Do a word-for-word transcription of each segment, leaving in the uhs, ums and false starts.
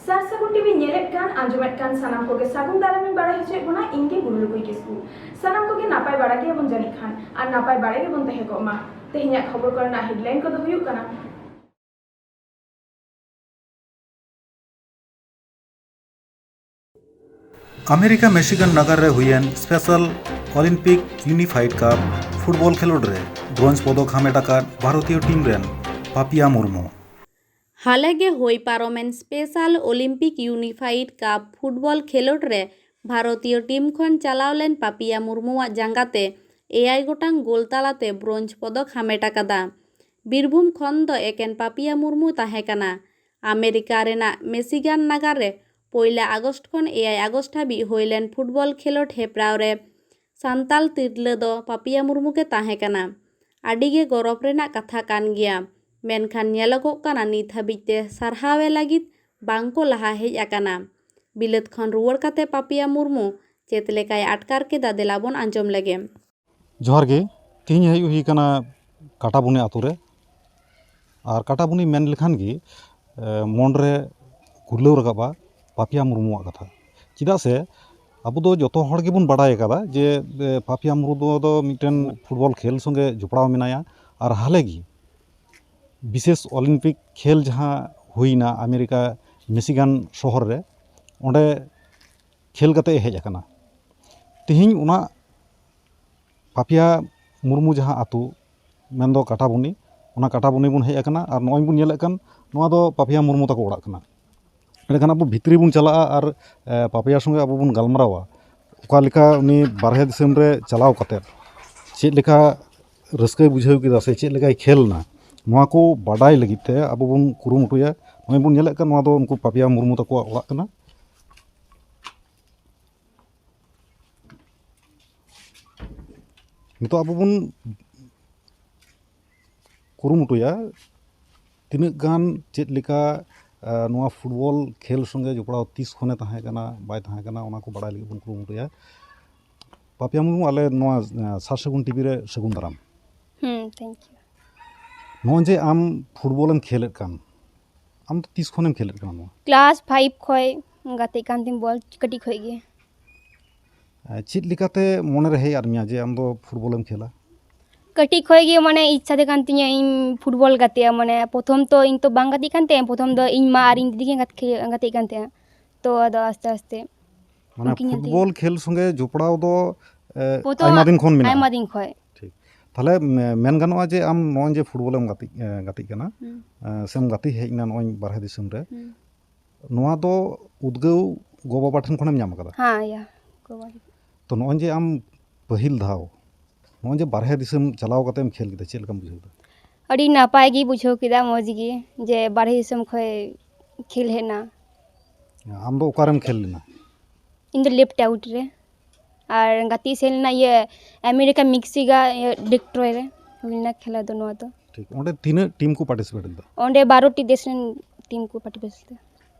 ᱥᱟᱨ ᱥᱟᱹᱜᱩᱱ ᱴᱤᱵᱷᱤ ᱧᱮᱞᱮᱫ ᱠᱟᱱ, ᱟᱸᱡᱚᱢᱮᱫ ᱠᱟᱱ ᱥᱟᱱᱟᱢ ᱠᱚᱜᱮ ᱥᱟᱹᱜᱩᱱ ᱫᱟᱨᱟᱢᱤᱧ ᱵᱟᱲᱟᱭ ᱦᱚᱪᱚᱭᱮᱫ ᱵᱚᱱᱟ, ᱤᱧ ᱜᱮ ᱜᱩᱨᱩ ᱞᱩᱠᱩᱭ ᱠᱤᱥᱠᱩ᱾ ᱥᱟᱱᱟᱢ ᱠᱚᱜᱮ ᱱᱟᱯᱟᱭ ᱵᱟᱲᱟ ᱜᱮᱭᱟᱵᱚᱱ ᱡᱟᱹᱱᱤᱡ ᱠᱷᱟᱱ, ᱟᱨ ᱱᱟᱯᱟᱭ ᱵᱟᱲᱟ ᱜᱮᱵᱚᱱ ᱛᱟᱦᱮᱸ ᱠᱚᱜ ᱢᱟ᱾ ᱛᱮᱦᱮᱧᱟᱜ ᱠᱷᱚᱵᱚᱨ ᱠᱚᱨᱮᱱᱟᱜ ᱦᱮᱰᱞᱟᱭᱤᱱ ᱠᱚᱫᱚ ᱦᱩᱭᱩᱜ ᱠᱟᱱᱟ᱾ ᱟᱢᱮᱨᱤᱠᱟ ᱢᱮᱥᱤᱜᱟᱱ ᱱᱟᱜᱟᱨ ᱨᱮ ᱦᱩᱭᱮᱱ ᱥᱯᱮᱥᱟᱞ ᱚᱞᱤᱢᱯᱤᱠ ᱭᱩᱱᱤᱯᱷᱟᱭᱤᱰ ᱠᱟᱯ ᱯᱷᱩᱴᱵᱚᱞ ᱠᱷᱮᱞᱳᱰ ᱨᱮ ᱵᱨᱳᱧᱡᱽ ᱯᱚᱫᱚᱠ ᱦᱟᱢᱮᱴ ᱟᱠᱟᱫ ᱵᱷᱟᱨᱚᱛᱤᱭᱚ ᱴᱤᱢ ᱨᱮᱱ ᱯᱟᱯᱤᱭᱟ ᱢᱩᱨᱢᱩ᱾ ᱦᱟᱞᱮ ᱜᱮ ᱦᱩᱭ ᱯᱟᱨᱚᱢᱮᱱ ᱥᱯᱮᱥᱟᱞ ᱚᱞᱤᱢᱯᱤᱠ ᱭᱩᱱᱤᱯᱷᱟᱭᱤᱰ ᱠᱟᱯ ᱯᱷᱩᱴᱵᱚᱞ ᱠᱷᱮᱞᱳᱰ ᱨᱮ ᱵᱷᱟᱨᱚᱛᱤᱭᱚ ᱴᱤᱢ ᱠᱷᱚᱱ ᱪᱟᱞᱟᱣ ᱞᱮᱱ ᱯᱟᱯᱤᱭᱟ ᱢᱩᱨᱢᱩᱣᱟᱜ ᱡᱟᱸᱜᱟ ᱛᱮ ᱮᱭᱟᱭ ᱜᱚᱴᱟᱝ ᱜᱳᱞ ᱛᱟᱞᱟᱛᱮ ᱵᱨᱳᱧᱡᱽ ᱯᱚᱫᱚᱠ ᱦᱟᱢᱮᱴ ᱟᱠᱟᱫᱟ᱾ ᱵᱤᱨᱵᱷᱩᱢ ᱠᱷᱚᱱ ᱫᱚ ᱮᱠᱮᱱ ᱯᱟᱯᱤᱭᱟ ᱢᱩᱨᱢᱩ ᱛᱟᱦᱮᱸ ᱠᱟᱱᱟ᱾ ᱟᱢᱮᱨᱤᱠᱟ ᱨᱮᱱᱟᱜ ᱢᱮᱥᱤᱜᱟᱱ ᱱᱟᱜᱟᱨ ᱨᱮ ᱯᱚᱭᱞᱟ ᱟᱜᱚᱥᱴ ᱠᱷᱚᱱ ᱮᱭᱟᱭ ᱟᱜᱚᱥᱴ ᱦᱟᱹᱵᱤᱡ ᱦᱩᱭ ᱞᱮᱱ ᱯᱷᱩᱴᱵᱚᱞ ᱠᱷᱮᱞᱳᱰ ᱦᱮᱯᱨᱟᱣ ᱨᱮ ᱥᱟᱱᱛᱟᱞ ᱛᱤᱨᱞᱟᱹ ᱫᱚ ᱯᱟᱯᱤᱭᱟ ᱢᱩᱨᱢᱩ ᱜᱮ ᱛᱟᱦᱮᱸ ᱠᱟᱱᱟ᱾ ᱟᱹᱰᱤ ᱜᱮ ᱜᱚᱨᱚᱵᱽ ᱨᱮᱱᱟᱜ ᱠᱟᱛᱷᱟ ᱠᱟᱱ ᱜᱮᱭᱟ, ᱢᱮᱱᱠᱷᱟᱱ ᱧᱮᱞᱚᱜᱚᱜ ᱠᱟᱱᱟ ᱱᱤᱛ ᱦᱟᱹᱵᱤᱡ ᱛᱮ ᱥᱟᱨᱦᱟᱣᱮ ᱞᱟᱹᱜᱤᱫ ᱵᱟᱝ ᱠᱚ ᱞᱟᱦᱟ ᱦᱮᱡ ᱟᱠᱟᱱᱟ᱾ ᱵᱤᱞᱟᱹᱛ ᱠᱷᱚᱱ ᱨᱩᱣᱟᱹᱲ ᱠᱟᱛᱮ ᱯᱟᱯᱤᱭᱟ ᱢᱩᱨᱢᱩ ᱪᱮᱫ ᱞᱮᱠᱟᱭ ᱟᱴᱠᱟᱨ ᱠᱮᱫᱟ, ᱫᱮᱞᱟ ᱵᱚᱱ ᱟᱸᱡᱚᱢ ᱞᱮᱜᱮ᱾ ᱡᱚᱦᱟᱨ ᱜᱮ᱾ ᱛᱮᱦᱮᱧ ᱦᱮᱡ ᱦᱩᱭ ᱟᱠᱟᱱᱟ ᱠᱟᱴᱟᱵᱩᱱᱤ ᱟᱛᱳ ᱨᱮ᱾ ᱟᱨ ᱠᱟᱴᱟᱵᱩᱱᱤ ᱢᱮᱱ ᱞᱮᱠᱷᱟᱱ ᱜᱮ, ᱮ, ᱢᱚᱱ ᱨᱮ ᱜᱩᱨᱞᱟᱹᱣ ᱨᱟᱠᱟᱵᱼᱟ ᱯᱟᱯᱤᱭᱟ ᱢᱩᱨᱢᱩᱣᱟᱜ ᱠᱟᱛᱷᱟ᱾ ᱪᱮᱫᱟᱜ ᱥᱮ ᱟᱵᱚ ᱫᱚ ᱡᱚᱛᱚ ᱦᱚᱲ ᱜᱮᱵᱚᱱ ᱵᱟᱰᱟᱭ ᱟᱠᱟᱫᱟ ᱡᱮ, ᱮ, ᱯᱟᱯᱤᱭᱟ ᱢᱩᱨᱢᱩ ᱫᱚ ᱢᱤᱫᱴᱮᱱ ᱯᱷᱩᱴᱵᱚᱞ ᱠᱷᱮᱞ ᱥᱚᱸᱜᱮ ᱡᱚᱯᱲᱟᱣ ᱢᱮᱱᱟᱭᱟ᱾ ᱟᱨ ᱦᱟᱞᱮ ᱜᱮ ᱵᱤᱥᱮᱥ ᱚᱞᱤᱢᱯᱤᱠ ᱠᱷᱮᱞ ᱡᱟᱦᱟᱸ ᱦᱩᱭᱱᱟ ᱟᱢᱮᱨᱤᱠᱟ ᱢᱤᱥᱤᱜᱟᱱ ᱥᱚᱦᱚᱨ ᱨᱮ, ᱚᱸᱰᱮ ᱠᱷᱮᱞ ᱠᱟᱛᱮ ᱦᱮᱡ ᱟᱠᱟᱱᱟ᱾ ᱛᱮᱦᱮᱧ ᱚᱱᱟ ᱯᱟᱯᱤᱭᱟ ᱢᱩᱨᱢᱩ ᱡᱟᱦᱟᱸ ᱟᱹᱛᱩ, ᱢᱮᱱᱫᱚ ᱠᱟᱴᱟᱵᱩᱱᱤ, ᱚᱱᱟ ᱠᱟᱴᱟᱵᱩᱱᱤ ᱵᱚᱱ ᱦᱮᱡ ᱟᱠᱟᱱᱟ᱾ ᱟᱨ ᱱᱚᱜᱼᱚᱭ ᱵᱚᱱ ᱧᱮᱞᱮᱫ ᱠᱟᱱ, ᱱᱚᱣᱟ ᱫᱚ ᱯᱟᱯᱤᱭᱟ ᱢᱩᱨᱢᱩ ᱛᱟᱠᱚ ᱚᱲᱟᱜ ᱠᱟᱱᱟ᱾ ᱮᱸᱰᱮᱠᱷᱟᱱ ᱟᱵᱚ ᱵᱷᱤᱛᱨᱤ ᱵᱚᱱ ᱪᱟᱞᱟᱜᱼᱟ ᱟᱨ, ᱮ, ᱯᱟᱯᱤᱭᱟ ᱥᱚᱸᱜᱮ ᱟᱵᱚ ᱵᱚᱱ ᱜᱟᱞᱢᱟᱨᱟᱣᱟ, ᱚᱠᱟ ᱞᱮᱠᱟ ᱩᱱᱤ ᱵᱟᱨᱦᱮ ᱫᱤᱥᱚᱢ ᱨᱮ ᱪᱟᱞᱟᱣ ᱠᱟᱛᱮᱫ ᱪᱮᱫ ᱞᱮᱠᱟ ᱨᱟᱹᱥᱠᱟᱹᱭ ᱵᱩᱡᱷᱟᱹᱣ ᱠᱮᱫᱟ ᱥᱮ ᱪᱮᱫ ᱞᱮᱠᱟᱭ ᱠᱷᱮᱞ ᱮᱱᱟ, ᱱᱚᱣᱟ ᱠᱚ ᱵᱟᱰᱟᱭ ᱞᱟᱹᱜᱤᱫ ᱛᱮ ᱟᱵᱚ ᱵᱚᱱ ᱠᱩᱨᱩᱢᱩᱴᱩᱭᱟ᱾ ᱱᱚᱜᱼᱚᱭ ᱵᱚᱱ ᱧᱮᱞᱮᱫ ᱠᱟᱱ, ᱱᱚᱣᱟ ᱫᱚ ᱩᱱᱠᱩ ᱯᱟᱯᱤᱭᱟ ᱢᱩᱨᱢᱩ ᱛᱟᱠᱚᱣᱟᱜ ᱚᱲᱟᱜ ᱠᱟᱱᱟ᱾ ᱱᱤᱛᱚᱜ ᱟᱵᱚ ᱵᱚᱱ ᱠᱩᱨᱩᱢᱩᱴᱩᱭᱟ ᱛᱤᱱᱟᱹᱜ ᱜᱟᱱ ᱪᱮᱫ ᱞᱮᱠᱟ, ᱟ, ᱱᱚᱣᱟ ᱯᱷᱩᱴᱵᱚᱞ ᱠᱷᱮᱞ ᱥᱚᱸᱜᱮ ᱡᱚᱯᱲᱟᱣ ᱛᱤᱥ ᱠᱷᱚᱱᱮ ᱛᱟᱦᱮᱸ ᱠᱟᱱᱟ, ᱵᱟᱭ ᱛᱟᱦᱮᱸ ᱠᱟᱱᱟ, ᱚᱱᱟ ᱠᱚ ᱵᱟᱲᱟᱭ ᱞᱟᱹᱜᱤᱫ ᱵᱚᱱ ᱠᱩᱨᱩᱢᱩᱴᱩᱭᱟ᱾ ᱯᱟᱯᱤᱭᱟ ᱢᱩᱨᱢᱩ, ᱟᱞᱮ ᱱᱚᱣᱟ, ᱟ, ᱥᱟᱨ ᱥᱟᱹᱜᱩᱱ ᱴᱤᱵᱷᱤ ᱨᱮ ᱥᱟᱹᱜᱩᱱ ᱫᱟᱨᱟᱢ᱾ ᱦᱩᱸ, thank you᱾ ᱱᱚᱜᱼᱚᱭ ᱡᱮ ᱟᱢ ᱯᱷᱩᱴᱵᱚᱞᱮᱢ ᱠᱷᱮᱞᱮᱫ ᱠᱟᱱ, ᱟᱢ ᱫᱚ ᱛᱤᱥ ᱠᱷᱚᱱᱮᱢ ᱠᱷᱮᱞᱮᱫ ᱠᱟᱱᱟ ᱱᱚᱣᱟ? ᱠᱞᱟᱥ ᱯᱷᱟᱭᱤᱵᱷ ᱠᱷᱚᱱ ᱜᱟᱛᱮᱜ ᱠᱟᱱ ᱛᱤᱧ ᱵᱚᱞ ᱠᱟᱹᱴᱤᱡ ᱠᱷᱚᱱ ᱜᱮ᱾ ᱪᱮᱫ ᱞᱮᱠᱟᱛᱮ ᱢᱚᱱᱮᱨᱮ ᱦᱮᱡ ᱟᱫ ᱢᱮᱭᱟ ᱡᱮ ᱟᱢ ᱫᱚ ᱯᱷᱩᱴᱵᱚᱞᱮᱢ ᱠᱷᱮᱞᱟ? ᱠᱟᱹᱴᱤᱡ ᱠᱷᱚᱱ ᱜᱮ ᱢᱟᱱᱮ ᱤᱪᱪᱷᱟ ᱛᱟᱦᱮᱸ ᱠᱟᱱ ᱛᱤᱧᱟᱹ ᱤᱧ ᱯᱷᱩᱴᱵᱚᱞ ᱜᱟᱛᱮᱜᱼᱟ᱾ ᱢᱟᱱᱮ ᱯᱨᱚᱛᱷᱚᱢ ᱛᱚ ᱤᱧ ᱛᱚ ᱵᱟᱝ ᱜᱟᱛᱮᱜ ᱠᱟᱱ ᱛᱟᱦᱮᱸ, ᱯᱨᱚᱛᱷᱚᱢ ᱫᱚ ᱤᱧ ᱢᱟ ᱟᱨ ᱤᱧ ᱫᱤᱫᱤ ᱜᱮ ᱜᱟᱛᱮᱜ ᱠᱟᱱ ᱛᱟᱦᱮᱸᱜᱼᱟ᱾ ᱛᱚ ᱟᱫᱚ ᱟᱥᱛᱮ ᱟᱥᱛᱮ ᱢᱟᱱᱮ ᱩᱱᱠᱤᱱ ᱧᱮᱞ ᱛᱮᱜᱮ᱾ ᱯᱷᱩᱴᱵᱚᱞ ᱠᱷᱮᱞ ᱥᱚᱸᱜᱮ ᱡᱚᱯᱲᱟᱣ ᱫᱚ ᱮ, ᱯᱨᱚᱛᱷᱚᱢ ᱟᱭᱢᱟ ᱫᱤᱱ ᱠᱷᱚᱱ ᱢᱮᱱᱟᱜᱼᱟ᱾ ᱟᱭᱢᱟ ᱫᱤᱱ ᱠᱷᱚᱱ᱾ ᱴᱷᱤᱠ᱾ ᱛᱟᱦᱞᱮ ᱢᱮ- ᱢᱮᱱ ᱜᱟᱱᱚᱜᱼᱟ ᱡᱮ ᱟᱢ ᱱᱚᱜᱼᱚᱭ ᱡᱮ ᱯᱷᱩᱴᱵᱚᱞᱮᱢ ᱜᱟᱛᱮᱜ ᱮ, ᱜᱟᱛᱮᱜ ᱠᱟᱱᱟ, ᱦᱩᱸ᱾ ᱮ, ᱥᱮᱢ ᱜᱟᱛᱮ ᱦᱮᱡ ᱮᱱᱟ ᱱᱚᱜᱼᱚᱭ ᱵᱟᱨᱦᱮ ᱫᱤᱥᱚᱢ ᱨᱮ, ᱦᱩᱸ᱾ ᱱᱚᱣᱟ ᱫᱚ ᱩᱫᱽᱜᱟᱹᱣ ᱜᱚ ᱵᱟᱵᱟ ᱴᱷᱮᱱ ᱠᱷᱚᱱᱮᱢ ᱧᱟᱢ ᱟᱠᱟᱫᱟ? ᱦᱮᱸ, ᱭᱟ, ᱜᱚ ᱵᱟᱵᱟ᱾ ᱛᱚ ᱱᱚᱜᱼᱚᱭ ᱡᱮ ᱟᱢ ᱯᱟᱹᱦᱤᱞ ᱫᱷᱟᱣ ᱱᱚᱜᱼᱚᱭ ᱡᱮ ᱵᱟᱨᱦᱮ ᱫᱤᱥᱚᱢ ᱪᱟᱞᱟᱣ ᱠᱟᱛᱮᱢ ᱠᱷᱮᱞ ᱠᱮᱫᱟ, ᱪᱮᱫ ᱞᱮᱠᱟᱢ ᱵᱩᱡᱷᱟᱹᱣ ᱠᱮᱫᱟ? ᱟᱹᱰᱤ ᱱᱟᱯᱟᱭ ᱜᱮ ᱵᱩᱡᱷᱟᱹᱣ ᱠᱮᱫᱟ, ᱢᱚᱡᱽ ᱜᱮ, ᱡᱮ ᱵᱟᱨᱦᱮ ᱫᱤᱥᱚᱢ ᱠᱷᱚᱱ ᱠᱷᱮᱞ ᱦᱮᱡ ᱮᱱᱟ᱾ ᱟᱢ ᱫᱚ ᱚᱠᱟᱨᱮᱢ ᱠᱷᱮᱞ ᱞᱮᱱᱟ? ᱤᱧ ᱫᱚ ᱞᱮᱯᱷᱴ ᱟᱣᱩᱴ ᱨᱮ, ᱟᱨ ᱜᱟᱛᱮ ᱥᱮᱱ ᱞᱮᱱᱟ ᱤᱭᱟᱹ ᱟᱢᱮᱨᱤᱠᱟ ᱢᱮᱠᱥᱤᱠᱟ ᱤᱭᱟᱹ ᱰᱮᱴᱨᱚᱭ ᱨᱮ ᱦᱩᱭ ᱞᱮᱱᱟ ᱠᱷᱮᱞᱟ ᱫᱚ ᱱᱚᱣᱟ ᱫᱚ᱾ ᱴᱷᱤᱠ, ᱚᱸᱰᱮ ᱛᱤᱱᱟᱹᱜ ᱴᱤᱢ ᱠᱚ ᱯᱟᱨᱴᱤᱥᱤᱯᱮᱴ ᱞᱮᱫᱟ? ᱚᱸᱰᱮ ᱵᱟᱨᱚ ᱴᱤ ᱫᱮᱥ ᱨᱮᱱ ᱴᱤᱢ ᱠᱚ ᱯᱟᱨᱴᱤᱥᱤᱯᱮᱴ ᱞᱮᱫᱟ᱾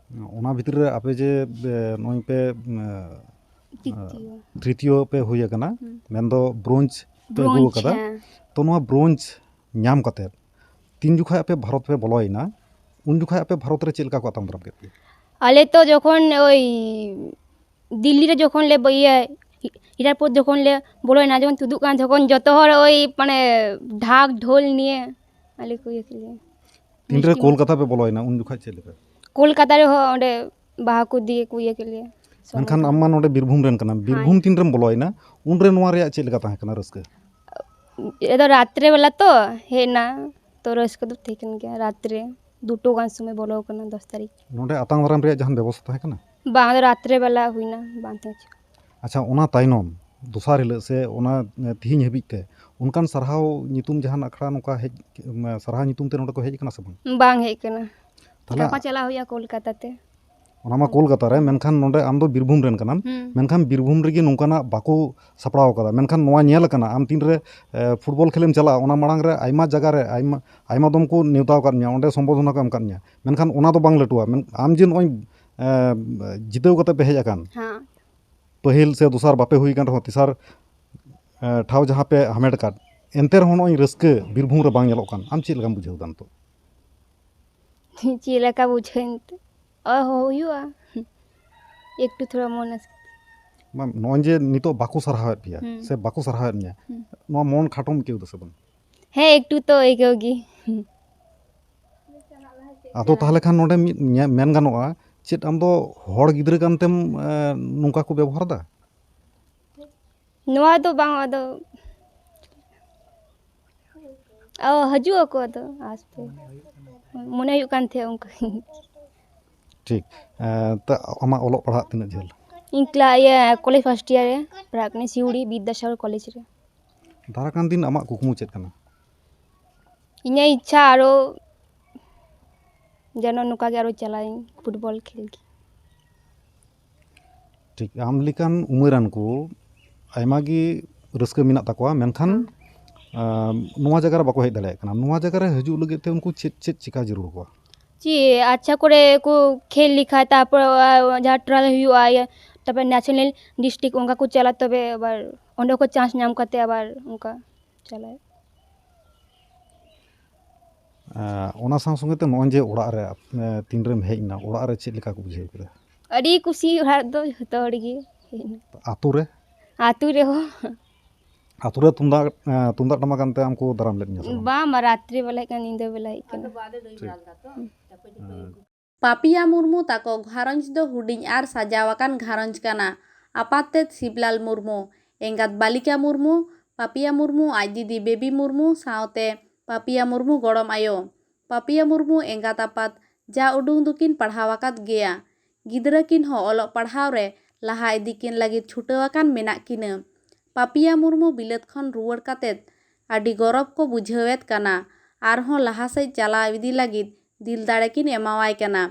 ᱚᱱᱟ ᱵᱷᱤᱛᱨᱤ ᱨᱮ ᱟᱯᱮ ᱡᱮ ᱮ, ᱱᱚᱜᱼᱚᱭ ᱯᱮ ᱮ, ᱛᱨᱤᱛᱤᱭᱚ᱾ ᱛᱨᱤᱛᱤᱭᱚ ᱯᱮ ᱦᱩᱭ ᱟᱠᱟᱱᱟ, ᱦᱩᱸ᱾ ᱢᱮᱱᱫᱚ ᱵᱨᱳᱧᱡᱽ ᱯᱮ ᱟᱹᱜᱩ ᱵᱨᱳᱧᱡᱽ, ᱟᱠᱟᱫᱟ᱾ ᱦᱮᱸ᱾ ᱛᱚ ᱱᱚᱣᱟ ᱵᱨᱳᱧᱡᱽ ᱧᱟᱢ ᱠᱟᱛᱮ ᱛᱤᱱ ᱡᱚᱠᱷᱟᱡ ᱟᱯᱮ ᱵᱷᱟᱨᱚᱛ ᱯᱮ ᱵᱚᱞᱚᱭᱮᱱᱟ, ᱩᱱ ᱡᱚᱠᱷᱟᱡ ᱟᱯᱮ ᱵᱷᱟᱨᱚᱛ ᱨᱮ ᱪᱮᱫ ᱞᱮᱠᱟ ᱠᱚ ᱟᱛᱟᱝ ᱫᱟᱨᱟᱢ ᱠᱮᱫ ᱯᱮᱭᱟ? ᱟᱞᱮ ᱛᱚ ᱡᱚᱠᱷᱚᱱ ᱳᱭ ᱫᱤᱞᱞᱤ ᱨᱮ ᱡᱚᱠᱷᱚᱱ ᱞᱮ ᱵᱚ- ᱤᱭᱟᱹ ᱮᱭᱟᱨᱯᱳᱨᱴ ᱡᱚᱠᱷᱚᱱ ᱞᱮ ᱵᱚᱞᱚᱭᱮᱱᱟ, ᱡᱚᱠᱷᱚᱱ ᱛᱩᱫᱩᱜ ᱠᱟᱱ, ᱡᱚᱠᱷᱚᱱ ᱡᱚᱛᱚ ᱦᱚᱲ ᱳᱭ ᱢᱟᱱᱮ ᱰᱷᱟᱠ ᱰᱷᱳᱞ ᱱᱤᱭᱮ ᱟᱞᱮ ᱠᱚ ᱤᱭᱟᱹ ᱠᱮᱫ ᱞᱮᱭᱟ᱾ ᱛᱤᱱᱨᱮ ᱢᱤᱥᱴᱤ ᱠᱳᱞᱠᱟᱛᱟ ᱯᱮ ᱵᱚᱞᱚᱭᱮᱱᱟ, ᱩᱱ ᱡᱚᱠᱷᱟᱡ ᱪᱮᱫ ᱞᱮᱠᱟ? ᱠᱳᱞᱠᱟᱛᱟ ᱨᱮᱦᱚᱸ ᱚᱸᱰᱮ ᱵᱟᱦᱟ ᱠᱚ ᱫᱤᱭᱮ ᱠᱚ ᱤᱭᱟᱹ ᱠᱮᱫ ᱞᱮᱭᱟ᱾ ᱢᱮᱱᱠᱷᱟᱱ ᱟᱢ ᱢᱟ ᱱᱚᱰᱮ ᱵᱤᱨᱵᱷᱩᱢ ᱨᱮᱱ ᱠᱟᱱᱟᱢ, ᱵᱤᱨᱵᱷᱩᱢ ᱛᱤᱱᱨᱮᱢ ᱵᱚᱞᱚᱭᱮᱱᱟ, ᱩᱱᱨᱮ ᱱᱚᱣᱟ ᱨᱮᱭᱟᱜ ᱪᱮᱫ ᱞᱮᱠᱟ ᱛᱟᱦᱮᱸ ᱠᱟᱱᱟ ᱨᱟᱹᱥᱠᱟᱹ? ᱮᱫᱚ ᱨᱟᱛᱨᱮ ᱵᱮᱞᱟ ᱛᱚ ᱦᱮᱡ ᱮᱱᱟ, ᱛᱚ ᱨᱟᱹᱥᱠᱟᱹ ᱫᱚ ᱛᱟᱦᱮᱸ ᱠᱟᱱ ᱜᱮᱭᱟ᱾ ᱨᱟᱛᱨᱮ ᱫᱩᱴᱳ ᱜᱟᱱ ᱥᱚᱢᱚᱭ ᱵᱚᱞᱚ ᱟᱠᱟᱱᱟ, ᱫᱚᱥ ᱛᱟᱹᱨᱤᱠᱷ᱾ ᱱᱚᱰᱮ ᱟᱛᱟᱝ ᱫᱟᱨᱟᱢ ᱨᱮᱭᱟᱜ ᱡᱟᱦᱟᱱ ᱵᱮᱵᱚᱥᱛᱷᱟ ᱛᱟᱦᱮᱸ ᱠᱟᱱᱟ? ᱵᱟᱝ, ᱟᱫᱚ ᱨᱟᱛᱨᱮ ᱵᱮᱞᱟ ᱦᱩᱭᱱᱟ, ᱵᱟᱝ ᱛᱟᱦᱮᱸ ᱠᱟᱱᱟ᱾ ᱟᱪᱪᱷᱟ, ᱚᱱᱟ ᱛᱟᱭᱱᱚᱢ ᱫᱚᱥᱟᱨ ᱦᱤᱞᱳᱜ ᱥᱮ ᱚᱱᱟ ᱮ, ᱛᱤᱦᱤᱧ ᱦᱟᱹᱵᱤᱡ ᱛᱮ ᱚᱱᱠᱟᱱ ᱥᱟᱨᱦᱟᱣ ᱧᱩᱛᱩᱢ ᱡᱟᱦᱟᱱ ᱟᱠᱷᱲᱟ ᱱᱚᱝᱠᱟ ᱦᱮᱡ, ᱮ, ᱥᱟᱨᱦᱟᱣ ᱧᱩᱛᱩᱢ ᱛᱮ ᱱᱚᱰᱮ ᱠᱚ ᱦᱮᱡ ᱟᱠᱟᱱᱟ ᱥᱮ ᱵᱟᱝ? ᱵᱟᱝ ᱦᱮᱡ ᱟᱠᱟᱱᱟ᱾ ᱛᱟᱦᱞᱮ ᱜᱟᱯᱟ ᱪᱟᱞᱟᱣ ᱦᱩᱭᱩᱜᱼᱟ ᱠᱳᱞᱠᱟᱛᱟ ᱛᱮ᱾ ᱚᱱᱟ ᱢᱟ ᱠᱳᱞᱠᱟᱛᱟ ᱨᱮ, ᱢᱮᱱᱠᱷᱟᱱ ᱱᱚᱰᱮ ᱟᱢ ᱫᱚ ᱵᱤᱨᱵᱷᱩᱢ ᱨᱮᱱ ᱠᱟᱱᱟᱢ, ᱦᱩᱸ᱾ ᱢᱮᱱᱠᱷᱟᱱ ᱵᱤᱨᱵᱷᱩᱢ ᱨᱮᱜᱮ ᱱᱚᱝᱠᱟᱱᱟᱜ ᱵᱟᱠᱚ ᱥᱟᱯᱲᱟᱣ ᱟᱠᱟᱫᱟ᱾ ᱢᱮᱱᱠᱷᱟᱱ ᱱᱚᱣᱟ ᱧᱮᱞ ᱟᱠᱟᱱᱟ, ᱟᱢ ᱛᱤᱱᱨᱮ ᱮ, ᱯᱷᱩᱴᱵᱚᱞ ᱠᱷᱮᱞᱮᱢ ᱪᱟᱞᱟᱜᱼᱟ, ᱚᱱᱟ ᱢᱟᱲᱟᱝ ᱨᱮ ᱟᱭᱢᱟ ᱡᱟᱭᱜᱟ ᱨᱮ ᱟᱭᱢᱟ, ᱟᱭᱢᱟ ᱫᱚᱢ ᱠᱚ ᱱᱮᱣᱛᱟ ᱟᱠᱟᱫ ᱢᱮᱭᱟ, ᱚᱸᱰᱮ ᱥᱚᱢᱵᱚᱨᱫᱷᱚᱱᱟ ᱠᱚ ᱮᱢ ᱟᱠᱟᱫ ᱢᱮᱭᱟ, ᱢᱮᱱᱠᱷᱟᱱ ᱚᱱᱟ ᱫᱚ ᱵᱟᱝ ᱞᱟᱹᱴᱩᱜᱼᱟ᱾ ᱢᱮᱱ-, ᱟᱢ ᱡᱮ ᱱᱚᱜᱼᱚᱭ ᱮ, ᱡᱤᱛᱟᱹᱣ ᱠᱟᱛᱮ ᱯᱮ ᱦᱮᱡ ᱟᱠᱟᱱ, ᱦᱮᱸ᱾ ᱯᱟᱹᱦᱤᱞ ᱥᱮ ᱫᱚᱥᱟᱨ ᱵᱟᱯᱮ ᱦᱩᱭ ᱟᱠᱟᱱ ᱨᱮᱦᱚᱸ, ᱛᱮᱥᱟᱨ ᱮ, ᱴᱷᱟᱶ ᱡᱟᱦᱟᱸ ᱯᱮ ᱦᱟᱢᱮᱴ ᱟᱠᱟᱫ, ᱮᱱᱛᱮ ᱨᱮᱦᱚᱸ ᱱᱚᱜᱼᱚᱭ ᱨᱟᱹᱥᱠᱟᱹ ᱵᱤᱨᱵᱷᱩᱢ ᱨᱮ ᱵᱟᱝ ᱧᱮᱞᱚᱜ ᱠᱟᱱ, ᱟᱢ ᱪᱮᱫ ᱞᱮᱠᱟᱢ ᱵᱩᱡᱷᱟᱹᱣ ᱮᱫᱟ ᱱᱤᱛᱚᱜ? ᱪᱮᱫ ᱞᱮᱠᱟ ᱵᱩᱡᱷᱟᱹᱣ ᱮᱱᱛᱮ᱾ ᱚ, ᱦᱩᱭᱩᱜᱼᱟ᱾ ᱮᱠᱴᱩ ᱛᱷᱚᱲᱟ ᱢᱚᱱ ᱟᱥᱠᱮᱛ᱾ ᱵᱟᱝ, ᱱᱚᱜᱼᱚᱭ ᱡᱮ ᱱᱤᱛᱚᱜ ᱵᱟᱠᱚ ᱥᱟᱨᱦᱟᱣᱮᱫ ᱯᱮᱭᱟ ᱦᱩᱸ᱾ ᱥᱮ ᱵᱟᱠᱚ ᱥᱟᱨᱦᱟᱣᱮᱫ ᱢᱮᱭᱟ, ᱦᱩᱸ᱾ ᱱᱚᱣᱟ ᱢᱚᱱ ᱠᱷᱟᱴᱚᱢ ᱟᱹᱭᱠᱟᱹᱣ ᱫᱟ ᱥᱮ ᱵᱟᱝ? ᱦᱮᱸ, ᱮᱠᱴᱩ ᱛᱚ ᱟᱹᱭᱠᱟᱹᱣ ᱜᱮ᱾ ᱟᱫᱚ ᱛᱟᱦᱚᱞᱮ ᱠᱷᱟᱱ ᱱᱚᱰᱮ ᱢᱤᱫ ᱧᱮ-, ᱢᱮᱱ ᱜᱟᱱᱚᱜᱼᱟ, ᱪᱮᱫ ᱟᱢ ᱫᱚ ᱦᱚᱲ ᱜᱤᱫᱽᱨᱟᱹ ᱠᱟᱱ ᱛᱮᱢ, ᱮ, ᱱᱚᱝᱠᱟ ᱠᱚ ᱵᱮᱵᱚᱦᱟᱨ ᱮᱫᱟ? ᱱᱚᱣᱟ ᱫᱚ ᱵᱟᱝ, ᱟᱫᱚ, ᱚ, ᱦᱤᱡᱩᱜ ᱟᱠᱚ ᱟᱫᱚ ᱟᱥᱛᱮ᱾ ᱢᱚᱱᱮ ᱦᱩᱭᱩᱜ ᱠᱟᱱ ᱛᱟᱦᱮᱸᱫ ᱚᱱᱠᱟ᱾ ᱴᱷᱤᱠ᱾ ᱮ, ᱛᱚ, ᱟᱢᱟᱜ ᱚᱞᱚᱜ ᱯᱟᱲᱦᱟᱜ ᱛᱤᱱᱟᱹᱜ ᱡᱷᱟᱹᱞ? ᱤᱧ ᱠᱞᱟ-, ᱤᱭᱟᱹ, ᱠᱚᱞᱮᱡᱽ ᱯᱷᱟᱥᱴ ᱤᱭᱟᱨ ᱨᱮ ᱯᱟᱲᱦᱟᱜ ᱠᱟᱹᱱᱟᱹᱧ, ᱥᱤᱣᱲᱤ ᱵᱤᱫᱽᱫᱟᱥᱟᱜᱚᱨ ᱠᱚᱞᱮᱡᱽ ᱨᱮ᱾ ᱫᱟᱨᱟᱭ ᱠᱟᱱ ᱫᱤᱱ ᱟᱢᱟᱜ ᱠᱩᱠᱢᱩ ᱪᱮᱫ ᱠᱟᱱᱟ? ᱤᱧᱟᱹᱜ ᱤᱪᱪᱷᱟ ᱟᱨᱚ ᱡᱮᱱᱚ ᱱᱚᱝᱠᱟ ᱜᱮ ᱟᱨᱚ ᱪᱟᱞᱟᱜ ᱤᱧ ᱯᱷᱩᱴᱵᱚᱞ ᱠᱷᱮᱞ ᱜᱮ᱾ ᱴᱷᱤᱠ, ᱟᱢ ᱞᱮᱠᱟᱱ ᱩᱢᱮᱨᱟᱱ ᱠᱚ ᱟᱭᱢᱟ ᱜᱮ ᱨᱟᱹᱥᱠᱟᱹ ᱢᱮᱱᱟᱜ ᱛᱟᱠᱚᱣᱟ, ᱢᱮᱱᱠᱷᱟᱱ, ᱦᱩᱸ᱾ ᱟᱸ, ᱱᱚᱣᱟ ᱡᱟᱭᱜᱟ ᱨᱮ ᱵᱟᱠᱚ ᱦᱮᱡ ᱫᱟᱲᱮᱭᱟᱜ ᱠᱟᱱᱟ᱾ ᱱᱚᱣᱟ ᱡᱟᱭᱜᱟ ᱨᱮ ᱦᱤᱡᱩᱜ ᱞᱟᱹᱜᱤᱫ ᱛᱮ ᱩᱱᱠᱩ ᱪᱮᱫ, ᱪᱮᱫ ᱪᱤᱠᱟ ᱡᱟᱹᱨᱩᱲ ᱟᱠᱚᱣᱟ? ᱪᱮᱫ ᱟᱪᱪᱷᱟ ᱠᱚᱨᱮ ᱠᱚ ᱠᱷᱮᱞ ᱞᱮᱠᱷᱟᱡ, ᱛᱟᱨᱯᱚᱨ, ᱟ, ᱡᱟᱦᱟᱸ ᱴᱨᱟᱭᱟᱞ ᱦᱩᱭᱩᱜᱼᱟ, ᱤᱭᱟᱹ, ᱛᱟᱨᱯᱚᱨ ᱱᱮᱥᱱᱟᱞ ᱰᱤᱥᱴᱨᱤᱠᱴ ᱚᱱᱠᱟ ᱠᱚ ᱪᱟᱞᱟᱜ, ᱛᱚᱵᱮ ᱟᱵᱟᱨ ᱚᱸᱰᱮ ᱠᱚ ᱪᱟᱱᱥ ᱧᱟᱢ ᱠᱟᱛᱮ ᱟᱵᱟᱨ ᱚᱱᱠᱟ ᱪᱟᱞᱟᱜ᱾ ᱟᱸ, ᱚᱱᱟ ᱥᱟᱶ ᱥᱚᱸᱜᱮ ᱛᱮ ᱱᱚᱜᱼᱚᱭ ᱡᱮ ᱚᱲᱟᱜ ᱨᱮ, ᱮ, ᱛᱤᱱ ᱨᱮᱢ ᱦᱮᱡ ᱮᱱᱟ, ᱚᱲᱟᱜ ᱨᱮ ᱪᱮᱫ ᱞᱮᱠᱟ ᱠᱚ ᱵᱩᱡᱷᱟᱹᱣ ᱠᱮᱫᱟ? ᱟᱹᱰᱤ ᱠᱩᱥᱤ ᱚᱲᱟᱜ ᱨᱮᱫᱚ ᱡᱷᱚᱛᱚ ᱦᱚᱲ ᱜᱮ᱾ ᱟᱹᱛᱩ ᱨᱮ? ᱟᱹᱛᱩ ᱨᱮᱦᱚᱸ᱾ ᱟᱹᱛᱩ ᱨᱮ ᱛᱩᱢᱫᱟᱜ, ᱮ, ᱛᱩᱢᱫᱟᱜ ᱴᱟᱢᱟᱠ ᱟᱱᱛᱮ ᱟᱢ ᱠᱚ ᱫᱟᱨᱟᱢ ᱞᱮᱫ ᱢᱮᱭᱟ ᱥᱮ ᱵᱟᱝ? ᱵᱟᱝ, ᱵᱟᱝ, ᱨᱟᱛᱨᱤ ᱵᱮᱞᱟ ᱦᱮᱡ ᱠᱟᱱᱟ, ᱧᱤᱫᱟᱹ ᱵᱮᱞᱟ ᱦᱮᱡ ᱠᱟᱱᱟ᱾ ᱴᱷᱤᱠ᱾ ᱦᱮᱸ᱾ ᱯᱟᱯᱤᱭᱟ ᱢᱩᱨᱢᱩ ᱛᱟᱠᱚ ᱜᱷᱟᱨᱚᱸᱡᱽ ᱫᱚ ᱦᱩᱰᱤᱧ ᱟᱨ ᱥᱟᱡᱟᱣ ᱟᱠᱟᱱ ᱜᱷᱟᱨᱚᱸᱡᱽ ᱠᱟᱱᱟ᱾ ᱟᱯᱟᱛ ᱛᱮᱫ ᱥᱤᱵᱽᱞᱟᱞ ᱢᱩᱨᱢᱩ, ᱮᱸᱜᱟᱛ ᱵᱟᱞᱤᱠᱟ ᱢᱩᱨᱢᱩ, ᱯᱟᱯᱤᱭᱟ ᱢᱩᱨᱢᱩ ᱟᱡ ᱫᱤᱫᱤ ᱵᱮᱵᱤ ᱢᱩᱨᱢᱩ ᱥᱟᱶᱛᱮ ᱯᱟᱯᱤᱭᱟ ᱢᱩᱨᱢᱩ ᱜᱚᱲᱚᱢ ᱟᱭᱳ᱾ ᱯᱟᱯᱤᱭᱟ ᱢᱩᱨᱢᱩ ᱮᱸᱜᱟᱛ ᱟᱯᱟᱛ ᱡᱟ ᱩᱰᱩᱝ ᱫᱚᱠᱤᱱ ᱯᱟᱲᱦᱟᱣ ᱟᱠᱟᱫ ᱜᱮᱭᱟ᱾ ᱜᱤᱫᱽᱨᱟᱹ ᱠᱤᱱ ᱦᱚᱸ ᱚᱞᱚᱜ ᱯᱟᱲᱦᱟᱣ ᱨᱮ ᱞᱟᱦᱟ ᱤᱫᱤ ᱠᱤᱱ ᱞᱟᱹᱜᱤᱫ ᱪᱷᱩᱴᱟᱹᱣ ᱟᱠᱟᱱ ᱢᱮᱱᱟᱜ ᱠᱤᱱᱟᱹ᱾ ᱯᱟᱯᱤᱭᱟ ᱢᱩᱨᱢᱩ ᱵᱤᱞᱟᱹᱛ ᱠᱷᱚᱱ ᱨᱩᱣᱟᱹᱲ ᱠᱟᱛᱮᱫ ᱟᱹᱰᱤ ᱜᱚᱨᱚᱵᱽ ᱠᱚ ᱵᱩᱡᱷᱟᱹᱣᱮᱫ ᱠᱟᱱᱟ᱾ ᱟᱨᱦᱚᱸ ᱞᱟᱦᱟ ᱥᱮᱫ ᱪᱟᱞᱟᱣ ᱤᱫᱤ ᱞᱟᱹᱜᱤᱫ ᱫᱤᱞ ᱫᱟᱲᱮ ᱠᱤᱱ ᱮᱢᱟᱣᱟᱭ ᱠᱟᱱᱟ᱾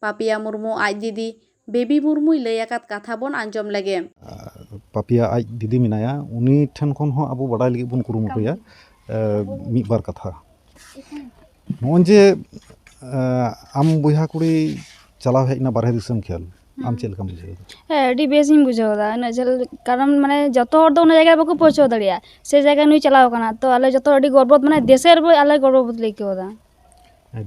ᱯᱟᱯᱤᱭᱟ ᱢᱩᱨᱢᱩ ᱟᱡ ᱫᱤᱫᱤ ᱵᱮᱵᱤ ᱢᱩᱨᱢᱩᱭ ᱞᱟᱹᱭ ᱟᱠᱟᱫ ᱠᱟᱛᱷᱟ ᱵᱚᱱ ᱟᱸᱡᱚᱢ ᱞᱮᱜᱮ᱾ ᱯᱟᱯᱤᱭᱟ ᱟᱡ ᱫᱤᱫᱤ ᱢᱮᱱᱟᱭᱟ, ᱩᱱᱤ ᱴᱷᱮᱱ ᱠᱷᱚᱱ ᱦᱚᱸ ᱟᱵᱚ ᱵᱟᱰᱟᱭ ᱞᱟᱹᱜᱤᱫ ᱵᱚᱱ ᱠᱩᱨᱩᱢᱩᱴᱩᱭᱟ, ᱮ, ᱢᱤᱫ ᱵᱟᱨ ᱠᱟᱛᱷᱟ᱾ ᱱᱚᱜᱼᱚᱭ ᱡᱮ, ᱮ, ᱟᱢ ᱵᱚᱭᱦᱟ ᱠᱩᱲᱤ ᱪᱟᱞᱟᱣ ᱦᱮᱡ ᱮᱱᱟ ᱵᱟᱨᱦᱮ ᱫᱤᱥᱚᱢ ᱠᱷᱮᱞ, ᱟᱢ ᱦᱩᱸ᱾ ᱪᱮᱫ ᱞᱮᱠᱟᱢ ᱵᱩᱡᱷᱟᱹᱣ ᱮᱫᱟ? ᱦᱮᱸ, ᱟᱹᱰᱤ ᱵᱮᱥ ᱤᱧ ᱵᱩᱡᱷᱟᱹᱣ ᱮᱫᱟ᱾ ᱩᱱᱟᱹᱜ ᱡᱷᱟᱹᱞ, ᱠᱟᱨᱚᱱ, ᱢᱟᱱᱮ, ᱡᱚᱛᱚ ᱦᱚᱲ ᱫᱚ ᱚᱱᱟ ᱡᱟᱭᱜᱟ ᱨᱮ ᱵᱟᱠᱚ ᱯᱳᱣᱪᱷᱟᱹᱣ ᱫᱟᱲᱮᱭᱟᱜᱼᱟ᱾ ᱥᱮ ᱡᱟᱭᱜᱟ ᱱᱩᱭ ᱪᱟᱞᱟᱣ ᱟᱠᱟᱱᱟ, ᱛᱚ ᱟᱞᱮ ᱡᱚᱛᱚ ᱟᱹᱰᱤ ᱜᱚᱨᱵᱚ, ᱢᱟᱱᱮ, ᱫᱮᱥᱮᱨ ᱵᱚ-, ᱟᱞᱮ ᱜᱚᱨᱵᱚᱵᱳᱫ ᱞᱮ ᱟᱹᱭᱠᱟᱹᱣ ᱮᱫᱟ᱾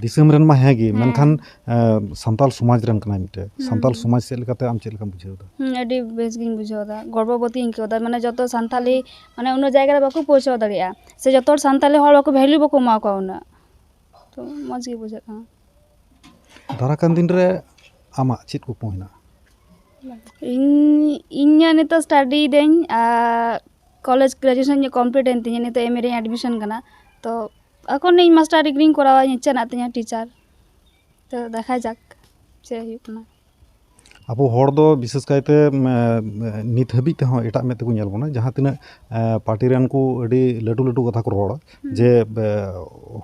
ᱫᱤᱥᱚᱢ ᱨᱮᱱ ᱢᱟ ᱦᱮᱸ ᱜᱮ, ᱦᱮᱸ᱾ ᱢᱮᱱᱠᱷᱟᱱ ᱮ, ᱥᱟᱱᱛᱟᱲ ᱥᱚᱢᱟᱡᱽ ᱨᱮᱱ ᱠᱟᱱᱟᱭ ᱢᱤᱫᱴᱮᱡ᱾ ᱦᱩᱸ᱾ ᱥᱟᱱᱛᱟᱲ ᱥᱚᱢᱟᱡᱽ ᱪᱮᱫ ᱞᱮᱠᱟᱛᱮ ᱟᱢ ᱪᱮᱫ ᱞᱮᱠᱟᱢ ᱵᱩᱡᱷᱟᱹᱣ ᱮᱫᱟ? ᱦᱩᱸ, ᱟᱹᱰᱤ ᱵᱮᱥ ᱜᱤᱧ ᱵᱩᱡᱷᱟᱹᱣ ᱮᱫᱟ, ᱜᱚᱨᱵᱚᱵᱚᱛᱤᱧ ᱟᱹᱭᱠᱟᱹᱣ ᱮᱫᱟ᱾ ᱢᱟᱱᱮ ᱡᱚᱛᱚ ᱥᱟᱱᱛᱟᱞᱤ, ᱢᱟᱱᱮ ᱩᱱᱟᱹᱜ ᱡᱟᱭᱜᱟ ᱨᱮ ᱵᱟᱠᱚ ᱯᱳᱣᱪᱷᱟᱣ ᱫᱟᱲᱮᱭᱟᱜᱼᱟ, ᱥᱮ ᱡᱚᱛᱚ ᱦᱚᱲ ᱥᱟᱱᱛᱟᱞᱤ ᱦᱚᱲ ᱵᱟᱠᱚ ᱵᱷᱮᱞᱩ ᱵᱟᱠᱚ ᱮᱢᱟ ᱠᱚᱣᱟ ᱩᱱᱟᱹᱜ᱾ ᱛᱚ ᱢᱚᱡᱽ ᱜᱮ ᱵᱩᱡᱷᱟᱹᱜ ᱠᱟᱱᱟ᱾ ᱫᱟᱨᱟ ᱠᱟᱱ ᱫᱤᱱ ᱨᱮ ᱟᱢᱟᱜ ᱪᱮᱫ ᱠᱩᱠᱢᱩ ᱦᱮᱱᱟᱜᱼᱟ? ᱤᱧ, ᱤᱧᱟᱹᱜ ᱱᱤᱛᱚᱜ ᱥᱴᱟᱰᱤ ᱫᱟᱹᱧ, ᱟᱨ ᱠᱚᱞᱮᱡᱽ ᱜᱨᱮᱡᱩᱭᱮᱥᱚᱱ ᱠᱚᱢᱯᱞᱤᱴ ᱮᱱ ᱛᱤᱧᱟᱹ, ᱱᱤᱛᱚᱜ ᱮᱢ ᱮ ᱨᱮᱧ ᱮᱰᱢᱤᱥᱚᱱ ᱠᱟᱱᱟ᱾ ᱛᱚ ᱮᱠᱷᱚᱱ ᱤᱧ ᱢᱟᱥᱴᱟᱨ ᱰᱤᱜᱽᱨᱤᱧ ᱠᱚᱨᱟᱣᱟ, ᱤᱪᱪᱷᱟᱹ ᱢᱮᱱᱟᱜ ᱛᱤᱧᱟᱹ ᱴᱤᱪᱟᱨ᱾ ᱛᱚ ᱫᱮᱠᱷᱟ ᱡᱟᱠ ᱪᱮᱫ ᱦᱩᱭᱩᱜ ᱠᱟᱱᱟ᱾ ᱟᱵᱚ ᱦᱚᱲ ᱫᱚ ᱵᱤᱥᱮᱥ ᱠᱟᱭᱛᱮ, ᱮ, ᱱᱤᱛ ᱦᱟᱹᱵᱤᱡ ᱛᱮᱦᱚᱸ ᱮᱴᱟᱜ ᱢᱮᱫ ᱛᱮᱠᱚ ᱧᱮᱞ ᱵᱚᱱᱟ, ᱡᱟᱦᱟᱸ ᱛᱤᱱᱟᱹᱜ, ᱮ, ᱯᱟᱨᱴᱤ ᱨᱮᱱ ᱠᱚ ᱟᱹᱰᱤ ᱞᱟᱹᱴᱩ ᱞᱟᱹᱴᱩ ᱠᱟᱛᱷᱟ ᱠᱚ ᱨᱚᱲᱟ, ᱦᱩᱸ᱾ ᱡᱮ, ᱮ,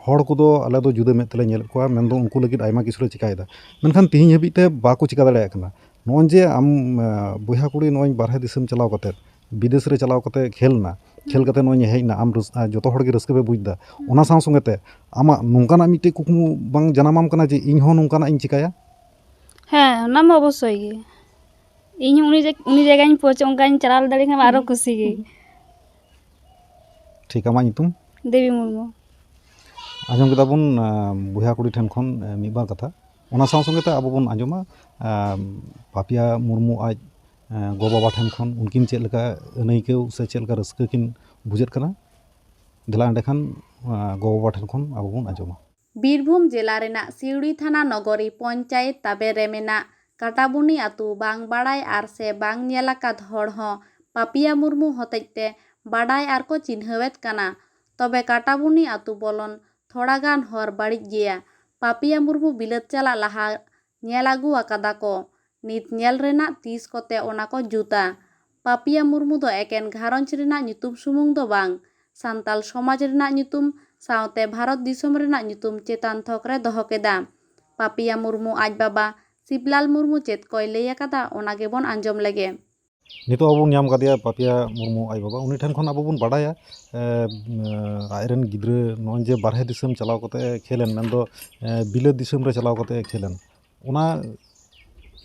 ᱦᱚᱲ ᱠᱚᱫᱚ ᱟᱞᱮ ᱫᱚ ᱡᱩᱫᱟᱹ ᱢᱮᱫ ᱛᱮᱞᱮ ᱧᱮᱞᱮᱫ ᱠᱚᱣᱟ, ᱢᱮᱱᱫᱚ ᱩᱱᱠᱩ ᱞᱟᱹᱜᱤᱫ ᱟᱭᱢᱟ ᱠᱤᱪᱷᱩ ᱞᱮ ᱪᱤᱠᱟᱭᱮᱫᱟ, ᱢᱮᱱᱠᱷᱟᱱ ᱛᱤᱦᱤᱧ ᱦᱟᱹᱵᱤᱡ ᱛᱮ ᱵᱟᱠᱚ ᱪᱤᱠᱟ ᱫᱟᱲᱮᱭᱟᱜ ᱠᱟᱱᱟ᱾ ᱱᱚᱜᱼᱚᱭ ᱡᱮ ᱟᱢ, ᱮ, ᱵᱚᱭᱦᱟ ᱠᱩᱲᱤ ᱱᱚᱜᱼᱚᱭ ᱵᱟᱨᱦᱮ ᱫᱤᱥᱚᱢ ᱪᱟᱞᱟᱣ ᱠᱟᱛᱮ, ᱵᱤᱫᱮᱥ ᱨᱮ ᱪᱟᱞᱟᱣ ᱠᱟᱛᱮ ᱠᱷᱮᱞ ᱮᱱᱟ, ᱠᱷᱮᱞ ᱦᱩᱸ᱾ ᱠᱟᱛᱮ ᱱᱚᱜᱼᱚᱭ ᱦᱮᱡ ᱮᱱᱟ, ᱟᱢ ᱨᱟᱹᱥ-, ᱟ, ᱡᱚᱛᱚ ᱦᱚᱲ ᱜᱮ ᱨᱟᱹᱥᱠᱟᱹ ᱯᱮ ᱵᱩᱡᱽ ᱮᱫᱟ, ᱦᱩᱸ᱾ ᱚᱱᱟ ᱥᱟᱶ ᱥᱚᱸᱜᱮ ᱛᱮ ᱟᱢᱟᱜ ᱱᱚᱝᱠᱟᱱᱟᱜ ᱢᱤᱫᱴᱮᱡ ᱠᱩᱠᱢᱩ ᱵᱟᱝ ᱡᱟᱱᱟᱢᱟᱢ ᱠᱟᱱᱟ ᱡᱮ ᱤᱧ ᱦᱚᱸ ᱱᱚᱝᱠᱟᱱᱟᱜ ᱤᱧ ᱪᱤᱠᱟᱹᱭᱟ? ᱦᱮᱸ, ᱚᱱᱟ ᱢᱟ ᱚᱵᱚᱥᱥᱳᱭ ᱜᱮ᱾ ᱤᱧ ᱦᱚᱸ ᱩᱱᱤ ᱡᱟᱭ-, ᱩᱱᱤ ᱡᱟᱭᱜᱟᱧ ᱯᱳᱣᱪᱷᱟᱹᱜ, ᱚᱱᱠᱟᱧ ᱪᱟᱞᱟᱣ ᱫᱟᱲᱮᱭᱟᱜ ᱠᱷᱟᱱ ᱢᱟ ᱟᱨᱚ ᱦᱩᱸ᱾ ᱠᱩᱥᱤ ᱜᱮ᱾ ᱴᱷᱤᱠ, ᱟᱢᱟᱜ ᱧᱩᱛᱩᱢ? ᱫᱮᱵᱤ ᱢᱩᱨᱢᱩ᱾ ᱟᱸᱡᱚᱢ ᱠᱮᱫᱟ ᱵᱚᱱ, ᱟ, ᱵᱚᱭᱦᱟ ᱠᱩᱲᱤ ᱴᱷᱮᱱ ᱠᱷᱚᱱ, ᱟ, ᱢᱤᱫ ᱵᱟᱨ ᱠᱟᱛᱷᱟ᱾ ᱚᱱᱟ ᱥᱟᱶ ᱥᱚᱸᱜᱮ ᱛᱮ ᱟᱵᱚ ᱵᱚᱱ ᱟᱸᱡᱚᱢᱟ, ᱟ, ᱯᱟᱯᱤᱭᱟ ᱢᱩᱨᱢᱩ ᱟᱡ, ᱟ, ᱜᱚ-ᱵᱟᱵᱟ ᱴᱷᱮᱱ ᱠᱷᱚᱱ ᱩᱱᱠᱤᱱ ᱪᱮᱫ ᱞᱮᱠᱟ ᱟᱹᱱᱟᱹᱭᱠᱟᱹᱣ ᱥᱮ ᱪᱮᱫ ᱞᱮᱠᱟ ᱨᱟᱹᱥᱠᱟᱹ ᱠᱤᱱ ᱵᱩᱡᱷᱟᱹᱜ ᱠᱟᱱᱟ᱾ ᱫᱮᱞᱟ ᱮᱸᱰᱮᱠᱷᱟᱱ, ᱟ, ᱜᱚ-ᱵᱟᱵᱟ ᱴᱷᱮᱱ ᱠᱷᱚᱱ ᱟᱵᱚ ᱵᱚᱱ ᱟᱸᱡᱚᱢᱟ᱾ ᱵᱤᱨᱵᱷᱩᱢ ᱡᱮᱞᱟ ᱨᱮᱱᱟᱜ ᱥᱤᱣᱲᱤ ᱛᱷᱟᱱᱟ ᱱᱚᱜᱚᱨᱤ ᱯᱚᱧᱪᱟᱭᱮᱛ ᱛᱟᱵᱮ ᱨᱮ ᱢᱮᱱᱟᱜ ᱠᱟᱴᱟᱵᱩᱱᱤ ᱟᱹᱛᱩ ᱵᱟᱝ ᱵᱟᱲᱟᱭ ᱟᱨ ᱥᱮ ᱵᱟᱝ ᱧᱮᱞ ᱟᱠᱟᱫ ᱦᱚᱲ ᱦᱚᱸ ᱯᱟᱯᱤᱭᱟ ᱢᱩᱨᱢᱩ ᱦᱚᱛᱮᱡ ᱛᱮ ᱵᱟᱰᱟᱭ ᱟᱨ ᱠᱚ ᱪᱤᱱᱦᱟᱹᱣᱮᱫ ᱠᱟᱱᱟ᱾ ᱛᱚᱵᱮ ᱠᱟᱴᱟᱵᱩᱱᱤ ᱟᱹᱛᱩ ᱵᱚᱞᱚᱱ ᱛᱷᱚᱲᱟ ᱜᱟᱱ ᱦᱚᱨ ᱵᱟᱹᱲᱤᱡ ᱜᱮᱭᱟ᱾ ᱯᱟᱯᱤᱭᱟ ᱢᱩᱨᱢᱩ ᱵᱤᱞᱟᱹᱛ ᱪᱟᱞᱟᱜ ᱞᱟᱦᱟ ᱧᱮᱞ ᱟᱹᱜᱩ ᱟᱠᱟᱫᱟ ᱠᱚ᱾ ᱱᱤᱛ ᱧᱮᱞ ᱨᱮᱱᱟᱜ ᱛᱤᱥ ᱠᱚᱛᱮ ᱚᱱᱟ ᱠᱚ ᱡᱩᱛᱟ᱾ ᱯᱟᱯᱤᱭᱟ ᱢᱩᱨᱢᱩ ᱫᱚ ᱮᱠᱮᱱ ᱜᱷᱟᱨᱚᱸᱡᱽ ᱨᱮᱱᱟᱜ ᱧᱩᱛᱩᱢ ᱥᱩᱢᱩᱝ ᱫᱚ ᱵᱟᱝ, ᱥᱟᱱᱛᱟᱞ ᱥᱚᱢᱟᱡᱽ ᱨᱮᱱᱟᱜ ᱧᱩᱛᱩᱢ ᱥᱟᱶᱛᱮ ᱵᱷᱟᱨᱚᱛ ᱫᱤᱥᱚᱢ ᱨᱮᱱᱟᱜ ᱧᱩᱛᱩᱢ ᱪᱮᱛᱟᱱ ᱛᱷᱚᱠ ᱨᱮ ᱫᱚᱦᱚ ᱠᱮᱫᱟ᱾ ᱯᱟᱯᱤᱭᱟ ᱢᱩᱨᱢᱩ ᱟᱡ ᱵᱟᱵᱟ ᱥᱤᱵᱽᱞᱟᱞ ᱢᱩᱨᱢᱩ ᱪᱮᱫ ᱠᱚᱭ ᱞᱟᱹᱭ ᱟᱠᱟᱫᱟ, ᱚᱱᱟ ᱜᱮᱵᱚᱱ ᱟᱸᱡᱚᱢ ᱞᱮᱜᱮ᱾ ᱱᱤᱛᱚᱜ ᱟᱵᱚ ᱵᱚᱱ ᱧᱟᱢ ᱠᱟᱫᱮᱭᱟ ᱯᱟᱯᱤᱭᱟ ᱢᱩᱨᱢᱩ ᱟᱡ ᱵᱟᱵᱟ, ᱩᱱᱤ ᱴᱷᱮᱱ ᱠᱷᱚᱱ ᱟᱵᱚ ᱵᱚᱱ ᱵᱟᱰᱟᱭᱟ, ᱮ, ᱟᱡ ᱨᱮᱱ ᱜᱤᱫᱽᱨᱟᱹ ᱱᱚᱜᱼᱚᱭ ᱡᱮ ᱵᱟᱨᱦᱮ ᱫᱤᱥᱚᱢ ᱪᱟᱞᱟᱣ ᱠᱟᱛᱮ ᱠᱷᱮᱞᱮᱱ, ᱢᱮᱱᱫᱚ, ᱮ, ᱵᱤᱞᱟᱹᱛ ᱫᱤᱥᱚᱢ ᱨᱮ ᱪᱟᱞᱟᱣ ᱠᱟᱛᱮ ᱠᱷᱮᱞᱮᱱ, ᱚᱱᱟ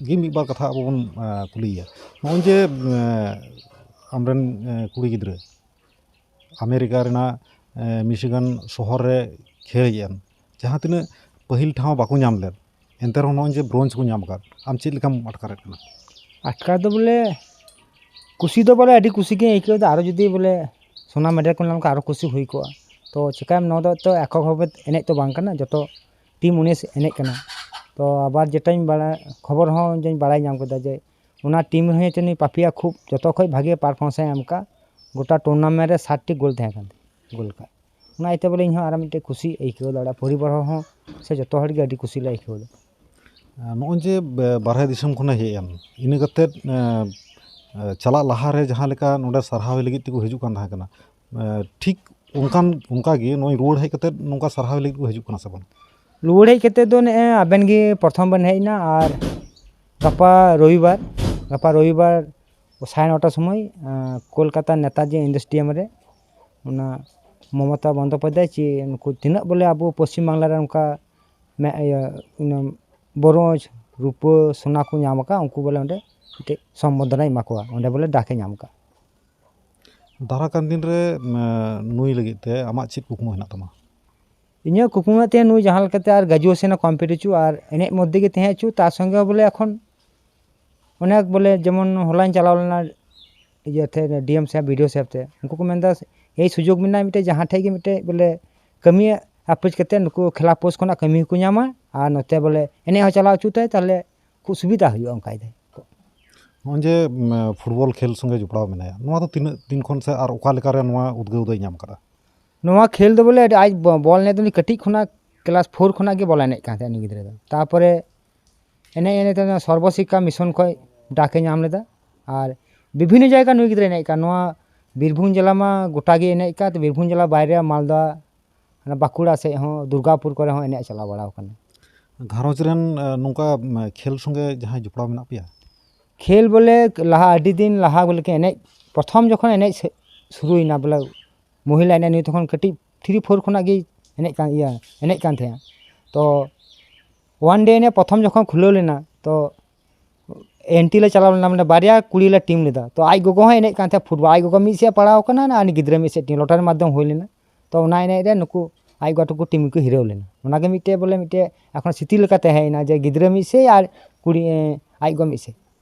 ᱜᱮ ᱢᱤᱫ ᱵᱟᱨ ᱠᱟᱛᱷᱟ ᱟᱵᱚ ᱵᱚᱱ, ᱮ, ᱠᱩᱞᱤᱭᱮᱭᱟ᱾ ᱱᱚᱜᱼᱚᱭ ᱡᱮ, ᱮ, ᱟᱢᱨᱮᱱ, ᱮ, ᱠᱩᱲᱤ ᱜᱤᱫᱽᱨᱟᱹ ᱟᱢᱮᱨᱤᱠᱟ ᱨᱮᱱᱟᱜ, ᱮ, ᱢᱤᱥᱤᱜᱟᱱ ᱥᱚᱦᱚᱨ ᱨᱮ ᱠᱷᱮᱞ ᱮᱱ, ᱡᱟᱦᱟᱸ ᱛᱤᱱᱟᱹᱜ ᱯᱟᱹᱦᱤᱞ ᱴᱷᱟᱶ ᱵᱟᱠᱚ ᱧᱟᱢ ᱞᱮᱫ, ᱮᱱᱛᱮ ᱨᱮᱦᱚᱸ ᱱᱚᱜᱼᱚᱭ ᱡᱮ ᱵᱨᱳᱧᱡᱽ ᱠᱚ ᱧᱟᱢ ᱟᱠᱟᱫ, ᱟᱢ ᱪᱮᱫ ᱞᱮᱠᱟᱢ ᱟᱴᱠᱟᱨᱮᱫ ᱠᱟᱱᱟ? ᱟᱴᱠᱟᱨ ᱫᱚ ᱵᱚᱞᱮ ᱠᱩᱥᱤ ᱫᱚ ᱵᱚᱞᱮ ᱟᱹᱰᱤ ᱠᱩᱥᱤ ᱜᱤᱧ ᱟᱹᱭᱠᱟᱹᱣ ᱮᱫᱟ᱾ ᱟᱨᱚ ᱡᱩᱫᱤ ᱵᱚᱞᱮ ᱥᱳᱱᱟ ᱢᱮᱰᱮᱞ ᱠᱚ ᱧᱟᱢ ᱠᱷᱟᱱ ᱟᱨᱚ ᱠᱩᱥᱤ ᱦᱩᱭ ᱠᱚᱜᱼᱟ᱾ ᱛᱚ ᱪᱤᱠᱟᱹᱭᱟᱢ, ᱱᱚᱣᱟ ᱫᱚ ᱛᱚ ᱮᱠᱚᱠ ᱵᱷᱟᱵᱮ ᱮᱱᱮᱡ ᱫᱚ ᱵᱟᱝ ᱠᱟᱱᱟ, ᱡᱚᱛᱚ ᱴᱤᱢ ᱩᱱᱤᱥ ᱮᱱᱮᱡ ᱠᱟᱱᱟ᱾ ᱛᱚ ᱟᱵᱟᱨ ᱡᱮᱴᱟᱧ ᱵᱟᱲᱟᱭ, ᱠᱷᱚᱵᱚᱨ ᱦᱚᱸ ᱡᱟᱧ ᱵᱟᱲᱟᱭ ᱧᱟᱢ ᱠᱮᱫᱟ ᱡᱮ ᱚᱱᱟ ᱴᱤᱢ ᱨᱮᱦᱚᱸ ᱡᱮ ᱱᱩᱭ ᱯᱟᱯᱤᱭᱟ ᱠᱷᱩᱵ ᱡᱚᱛᱚ ᱠᱷᱚᱱ ᱵᱷᱟᱜᱮ ᱯᱟᱨᱯᱷᱚᱨᱢᱮᱱᱥ ᱮ ᱮᱢ ᱟᱠᱟᱫ, ᱜᱚᱴᱟ ᱴᱩᱨᱱᱟᱢᱮᱱᱴ ᱨᱮ ᱥᱟᱛ ᱴᱤ ᱜᱳᱞ ᱛᱟᱦᱮᱸ ᱠᱟᱱ ᱛᱟᱭᱟ, ᱜᱳᱞ ᱟᱠᱟᱫ᱾ ᱚᱱᱟ ᱤᱭᱟᱹᱛᱮ ᱵᱚᱞᱮ ᱤᱧᱦᱚᱸ ᱟᱨᱚ ᱢᱤᱫᱴᱮᱱ ᱠᱩᱥᱤ ᱟᱹᱭᱠᱟᱹᱣ ᱫᱟᱲᱮᱭᱟᱜᱼᱟ, ᱯᱚᱨᱤᱵᱟᱨ ᱦᱚᱲ ᱦᱚᱸ ᱥᱮ ᱡᱚᱛᱚ ᱦᱚᱲ ᱜᱮ ᱟᱹᱰᱤ ᱠᱩᱥᱤ ᱞᱮ ᱟᱹᱭᱠᱟᱹᱣ ᱮᱫᱟ᱾ ᱱᱚᱜᱼᱚᱭ ᱡᱮ ᱵᱮ-, ᱵᱟᱨᱦᱮ ᱫᱤᱥᱚᱢ ᱠᱷᱚᱱᱮ ᱦᱮᱡ ᱮᱱ, ᱤᱱᱟᱹ ᱠᱟᱛᱮᱫ, ᱮ, ᱮ, ᱪᱟᱞᱟᱜ ᱞᱟᱦᱟᱨᱮ ᱡᱟᱦᱟᱸ ᱞᱮᱠᱟ ᱱᱚᱰᱮ ᱥᱟᱨᱦᱟᱣ ᱞᱟᱹᱜᱤᱫ ᱛᱮᱠᱚ ᱦᱤᱡᱩᱜ ᱠᱟᱱ ᱛᱟᱦᱮᱸ ᱠᱟᱱᱟ, ᱮ, ᱴᱷᱤᱠ ᱚᱱᱠᱟᱱ, ᱚᱱᱠᱟᱜᱮ ᱱᱚᱜᱼᱚᱭ ᱨᱩᱣᱟᱹᱲ ᱦᱮᱡ ᱠᱟᱛᱮᱫ ᱱᱚᱝᱠᱟ ᱥᱟᱨᱦᱟᱣ ᱞᱟᱹᱜᱤᱫ ᱠᱚ ᱦᱤᱡᱩᱜ ᱠᱟᱱᱟ ᱥᱮ ᱵᱟᱝ? ᱨᱩᱣᱟᱹᱲ ᱦᱮᱡ ᱠᱟᱛᱮᱫ ᱫᱚ ᱱᱮᱜᱼᱮ ᱟᱵᱮᱱ ᱜᱮ ᱯᱨᱚᱛᱷᱚᱢ ᱵᱮᱱ ᱦᱮᱡ ᱮᱱᱟ, ᱟᱨ ᱜᱟᱯᱟ ᱨᱚᱵᱤᱵᱟᱨ, ᱜᱟᱯᱟ ᱨᱚᱵᱤᱵᱟᱨ ᱥᱟᱲᱮ ᱱᱚᱴᱟ ᱥᱚᱢᱚᱭ, ᱮ, ᱠᱳᱞᱠᱟᱛᱟ ᱱᱮᱛᱟᱡᱤ ᱤᱱᱰᱳᱨ ᱥᱴᱮᱰᱤᱭᱟᱢ ᱨᱮ ᱚᱱᱟ ᱢᱚᱢᱚᱛᱟ ᱵᱚᱱᱫᱳᱯᱟᱫᱽᱫᱷᱟᱭ ᱪᱮ ᱱᱩᱠᱩ ᱛᱤᱱᱟᱹᱜ ᱵᱚᱞᱮ ᱟᱵᱚ ᱯᱚᱥᱪᱤᱢ ᱵᱟᱝᱞᱟ ᱨᱮ ᱚᱱᱠᱟ ᱢᱮ-, ᱤᱭᱟᱹ, ᱚᱱᱟ ᱵᱨᱳᱧᱡᱽ, ᱨᱩᱯᱟᱹ, ᱥᱳᱱᱟ ᱠᱚ ᱧᱟᱢ ᱟᱠᱟᱫ, ᱩᱱᱠᱩ ᱵᱚᱞᱮ ᱚᱸᱰᱮ ᱢᱤᱫᱴᱮᱡ ᱥᱚᱢᱵᱚᱨᱫᱷᱚᱱᱟᱭ ᱮᱢᱟ ᱠᱚᱣᱟ, ᱚᱸᱰᱮ ᱵᱚᱞᱮ ᱰᱟᱠᱮ ᱧᱟᱢ ᱟᱠᱟᱫ᱾ ᱫᱟᱨᱟ ᱠᱟᱱ ᱫᱤᱱ ᱨᱮ, ᱮᱸ, ᱱᱩᱭ ᱞᱟᱹᱜᱤᱫ ᱛᱮ ᱟᱢᱟᱜ ᱪᱮᱫ ᱠᱩᱠᱢᱩ ᱦᱮᱱᱟᱜ ᱛᱟᱢᱟ? ᱤᱧᱟᱹᱜ ᱠᱩᱠᱢᱩ ᱢᱮᱱᱟᱜ ᱛᱤᱧᱟᱹ ᱱᱩᱭ ᱡᱟᱦᱟᱸ ᱞᱮᱠᱟᱛᱮ ᱟᱨ ᱜᱨᱮᱡᱩᱭᱮᱥᱚᱱ ᱮ ᱠᱚᱢᱯᱞᱤᱴ ᱦᱚᱪᱚ ᱟᱨ ᱮᱱᱮᱡ ᱢᱚᱫᱽᱫᱷᱮ ᱜᱮ ᱛᱟᱦᱮᱸ ᱦᱚᱪᱚ, ᱛᱟᱨ ᱥᱚᱸᱜᱮ ᱵᱚᱞᱮ ᱮᱠᱷᱚᱱ ᱚᱱᱮᱠ ᱵᱚᱞᱮ ᱡᱮᱢᱚᱱ ᱦᱚᱞᱟᱧ ᱪᱟᱞᱟᱣ ᱞᱮᱱᱟ ᱤᱭᱟᱹ ᱛᱮ, ᱰᱤ ᱮᱢ ᱥᱟᱦᱮᱵᱽ, ᱵᱤ ᱰᱤ ᱳ ᱥᱟᱦᱮᱵᱽ ᱛᱮ, ᱩᱱᱠᱩ ᱠᱚ ᱢᱮᱱᱫᱟ ᱮᱭ ᱥᱩᱡᱳᱜᱽ ᱢᱮᱱᱟᱜᱼᱟ ᱢᱤᱫᱴᱮᱡ, ᱡᱟᱦᱟᱸ ᱴᱷᱮᱡ ᱜᱮ ᱢᱤᱫᱴᱮᱡ ᱵᱚᱞᱮ ᱠᱟᱹᱢᱤ ᱟᱯᱨᱳᱪ ᱠᱟᱛᱮ ᱱᱩᱠᱩ ᱠᱷᱮᱞᱟ ᱯᱳᱥᱴ ᱠᱷᱚᱱᱟᱜ ᱠᱟᱹᱢᱤ ᱦᱚᱸᱠᱚ ᱧᱟᱢᱟ ᱟᱨ ᱱᱚᱛᱮ ᱵᱚᱞᱮ ᱮᱱᱮᱡ ᱦᱚᱸ ᱪᱟᱞᱟᱣ ᱦᱚᱪᱚ ᱛᱟᱭ, ᱛᱟᱦᱞᱮ ᱠᱷᱩᱵ ᱥᱩᱵᱤᱫᱷᱟ ᱦᱩᱭᱩᱜᱼᱟ ᱚᱱᱠᱟ ᱤᱫᱤ᱾ ᱱᱚᱜᱼᱚᱭ ᱡᱮ, ᱩᱢ, ᱯᱷᱩᱴᱵᱚᱞ ᱠᱷᱮᱞ ᱥᱚᱸᱜᱮ ᱡᱚᱯᱲᱟᱣ ᱢᱮᱱᱟᱭᱟ, ᱱᱚᱣᱟ ᱫᱚ ᱛᱤᱱᱟᱹᱜ ᱫᱤᱱ ᱠᱷᱚᱱ ᱥᱮ ᱟᱨ ᱚᱠᱟ ᱞᱮᱠᱟᱨᱮ ᱱᱚᱣᱟ ᱩᱫᱽᱜᱟᱹᱣ ᱫᱚᱭ ᱧᱟᱢ ᱠᱟᱫᱟ? ᱱᱚᱣᱟ ᱠᱷᱮᱞ ᱫᱚ ᱵᱚᱞᱮ ᱟᱡ ᱵᱚ-, ᱵᱚᱞ ᱮᱱᱮᱡ ᱫᱚ ᱩᱱᱤ ᱠᱟᱹᱴᱤᱡ ᱠᱷᱚᱱᱟᱜ, ᱠᱞᱟᱥ ᱯᱷᱳᱨ ᱠᱷᱚᱱᱟᱜ ᱜᱮ ᱵᱚᱞ ᱮᱱᱮᱡ ᱠᱟᱱ ᱛᱟᱦᱮᱸᱫ ᱩᱱᱤ ᱜᱤᱫᱽᱨᱟᱹ ᱫᱚ᱾ ᱛᱟᱨᱯᱚᱨᱮ ᱮᱱᱮᱡ ᱮᱱᱮᱡ ᱛᱮ ᱚᱱᱟ ᱥᱚᱨᱵᱚ ᱥᱤᱠᱠᱷᱟ ᱢᱤᱥᱚᱱ ᱠᱷᱚᱱ ᱰᱟᱠᱮ ᱧᱟᱢ ᱞᱮᱫᱟ᱾ ᱟᱨ ᱵᱤᱵᱷᱤᱱᱱᱚ ᱡᱟᱭᱜᱟ ᱱᱩᱭ ᱜᱤᱫᱽᱨᱟᱹ ᱮᱱᱮᱡ ᱠᱟᱱ, ᱱᱚᱣᱟ ᱵᱤᱨᱵᱷᱩᱢ ᱡᱮᱞᱟ ᱢᱟ ᱜᱚᱴᱟ ᱜᱮ ᱮᱱᱮᱡ ᱠᱟᱱ, ᱛᱚ ᱵᱤᱨᱵᱷᱩᱢ ᱡᱮᱞᱟ ᱵᱟᱭᱨᱮ ᱢᱟᱞᱫᱟ, ᱚᱱᱟ ᱵᱟᱸᱠᱩᱲᱟ ᱥᱮᱫ ᱦᱚᱸ, ᱫᱩᱨᱜᱟᱯᱩᱨ ᱠᱚᱨᱮ ᱦᱚᱸ ᱮᱱᱮᱡ ᱮ ᱪᱟᱞᱟᱣ ᱵᱟᱲᱟ ᱟᱠᱟᱱᱟ᱾ ᱜᱷᱟᱨᱚᱸᱡᱽ ᱨᱮᱱ, ᱮ, ᱱᱚᱝᱠᱟ, ᱮ, ᱠᱷᱮᱞ ᱥᱚᱸᱜᱮ ᱡᱟᱦᱟᱸᱭ ᱡᱚᱯᱲᱟᱣ ᱢᱮᱱᱟᱜ ᱯᱮᱭᱟ? ᱠᱷᱮᱞ ᱵᱚᱞᱮ ᱞᱟᱦᱟ, ᱟᱹᱰᱤ ᱫᱤᱱ ᱞᱟᱦᱟ ᱵᱚᱞᱮ ᱠᱤ ᱮᱱᱮᱡ, ᱯᱨᱚᱛᱷᱚᱢ ᱡᱚᱠᱷᱚᱱ ᱮᱱᱮᱡ ᱥᱮ-, ᱥᱩᱨᱩᱭᱮᱱᱟ ᱵᱚᱞᱮ ᱢᱚᱦᱤᱞᱟ ᱮᱱᱮᱡ, ᱱᱩᱭ ᱛᱚᱠᱷᱚᱱ ᱠᱟᱹᱴᱤᱡ ᱛᱷᱨᱤ ᱯᱷᱳᱨ ᱠᱷᱚᱱᱟᱜ ᱜᱮ ᱮᱱᱮᱡ ᱠᱟᱱ, ᱤᱭᱟᱹ, ᱮᱱᱮᱡ ᱠᱟᱱ ᱛᱟᱦᱮᱸᱜᱼᱟ᱾ ᱛᱚ ᱚᱣᱟᱱ ᱰᱮ ᱮᱱᱮᱡ ᱯᱨᱚᱛᱷᱚᱢ ᱡᱚᱠᱷᱚᱱ ᱠᱷᱩᱞᱟᱹᱣ ᱞᱮᱱᱟ, ᱛᱚ ᱮᱱᱴᱤ ᱞᱮ ᱪᱟᱞᱟᱣ ᱞᱮᱱᱟ, ᱢᱟᱱᱮ ᱵᱟᱨᱭᱟ ᱠᱩᱲᱤ ᱞᱮ ᱴᱤᱢ ᱞᱮᱫᱟ᱾ ᱛᱚ ᱟᱡ ᱜᱚᱜᱚ ᱦᱚᱸᱭ ᱮᱱᱮᱡ ᱠᱟᱱ ᱛᱟᱦᱮᱸᱫ ᱯᱷᱩᱴᱵᱚᱞ, ᱟᱡ ᱜᱚᱜᱚ ᱢᱤᱫ ᱥᱮᱫ ᱮ ᱯᱟᱲᱦᱟᱣ ᱠᱟᱱᱟ, ᱟᱨ ᱩᱱᱤ ᱜᱤᱫᱽᱨᱟᱹ ᱢᱤᱫ ᱥᱮᱫ ᱴᱤᱢ, ᱞᱚᱴᱟᱨᱤ ᱢᱟᱫᱽᱫᱷᱚᱢ ᱦᱩᱭ ᱞᱮᱱᱟ᱾ ᱛᱚ ᱚᱱᱟ ᱮᱱᱮᱡ ᱨᱮ ᱱᱩᱠᱩ ᱟᱡ ᱜᱚ ᱛᱟᱠᱚ ᱴᱤᱢ ᱜᱮᱠᱚ ᱦᱤᱨᱟᱹᱣ ᱞᱮᱱᱟ᱾ ᱚᱱᱟᱜᱮ ᱢᱤᱫᱴᱮᱡ ᱵᱚᱞᱮ ᱢᱤᱫᱴᱮᱡ ᱮᱠᱷᱚᱱ ᱥᱨᱤᱛᱤ ᱞᱮᱠᱟ ᱛᱟᱦᱮᱸᱭᱮᱱᱟ ᱡᱮ ᱜᱤᱫᱽᱨᱟᱹ ᱢᱤᱫ ᱥᱮᱫ ᱟᱨ ᱠᱩᱲᱤ, ᱮᱸ, ᱟᱡ ᱜᱚ ᱢᱤᱫ ᱥᱮᱫ,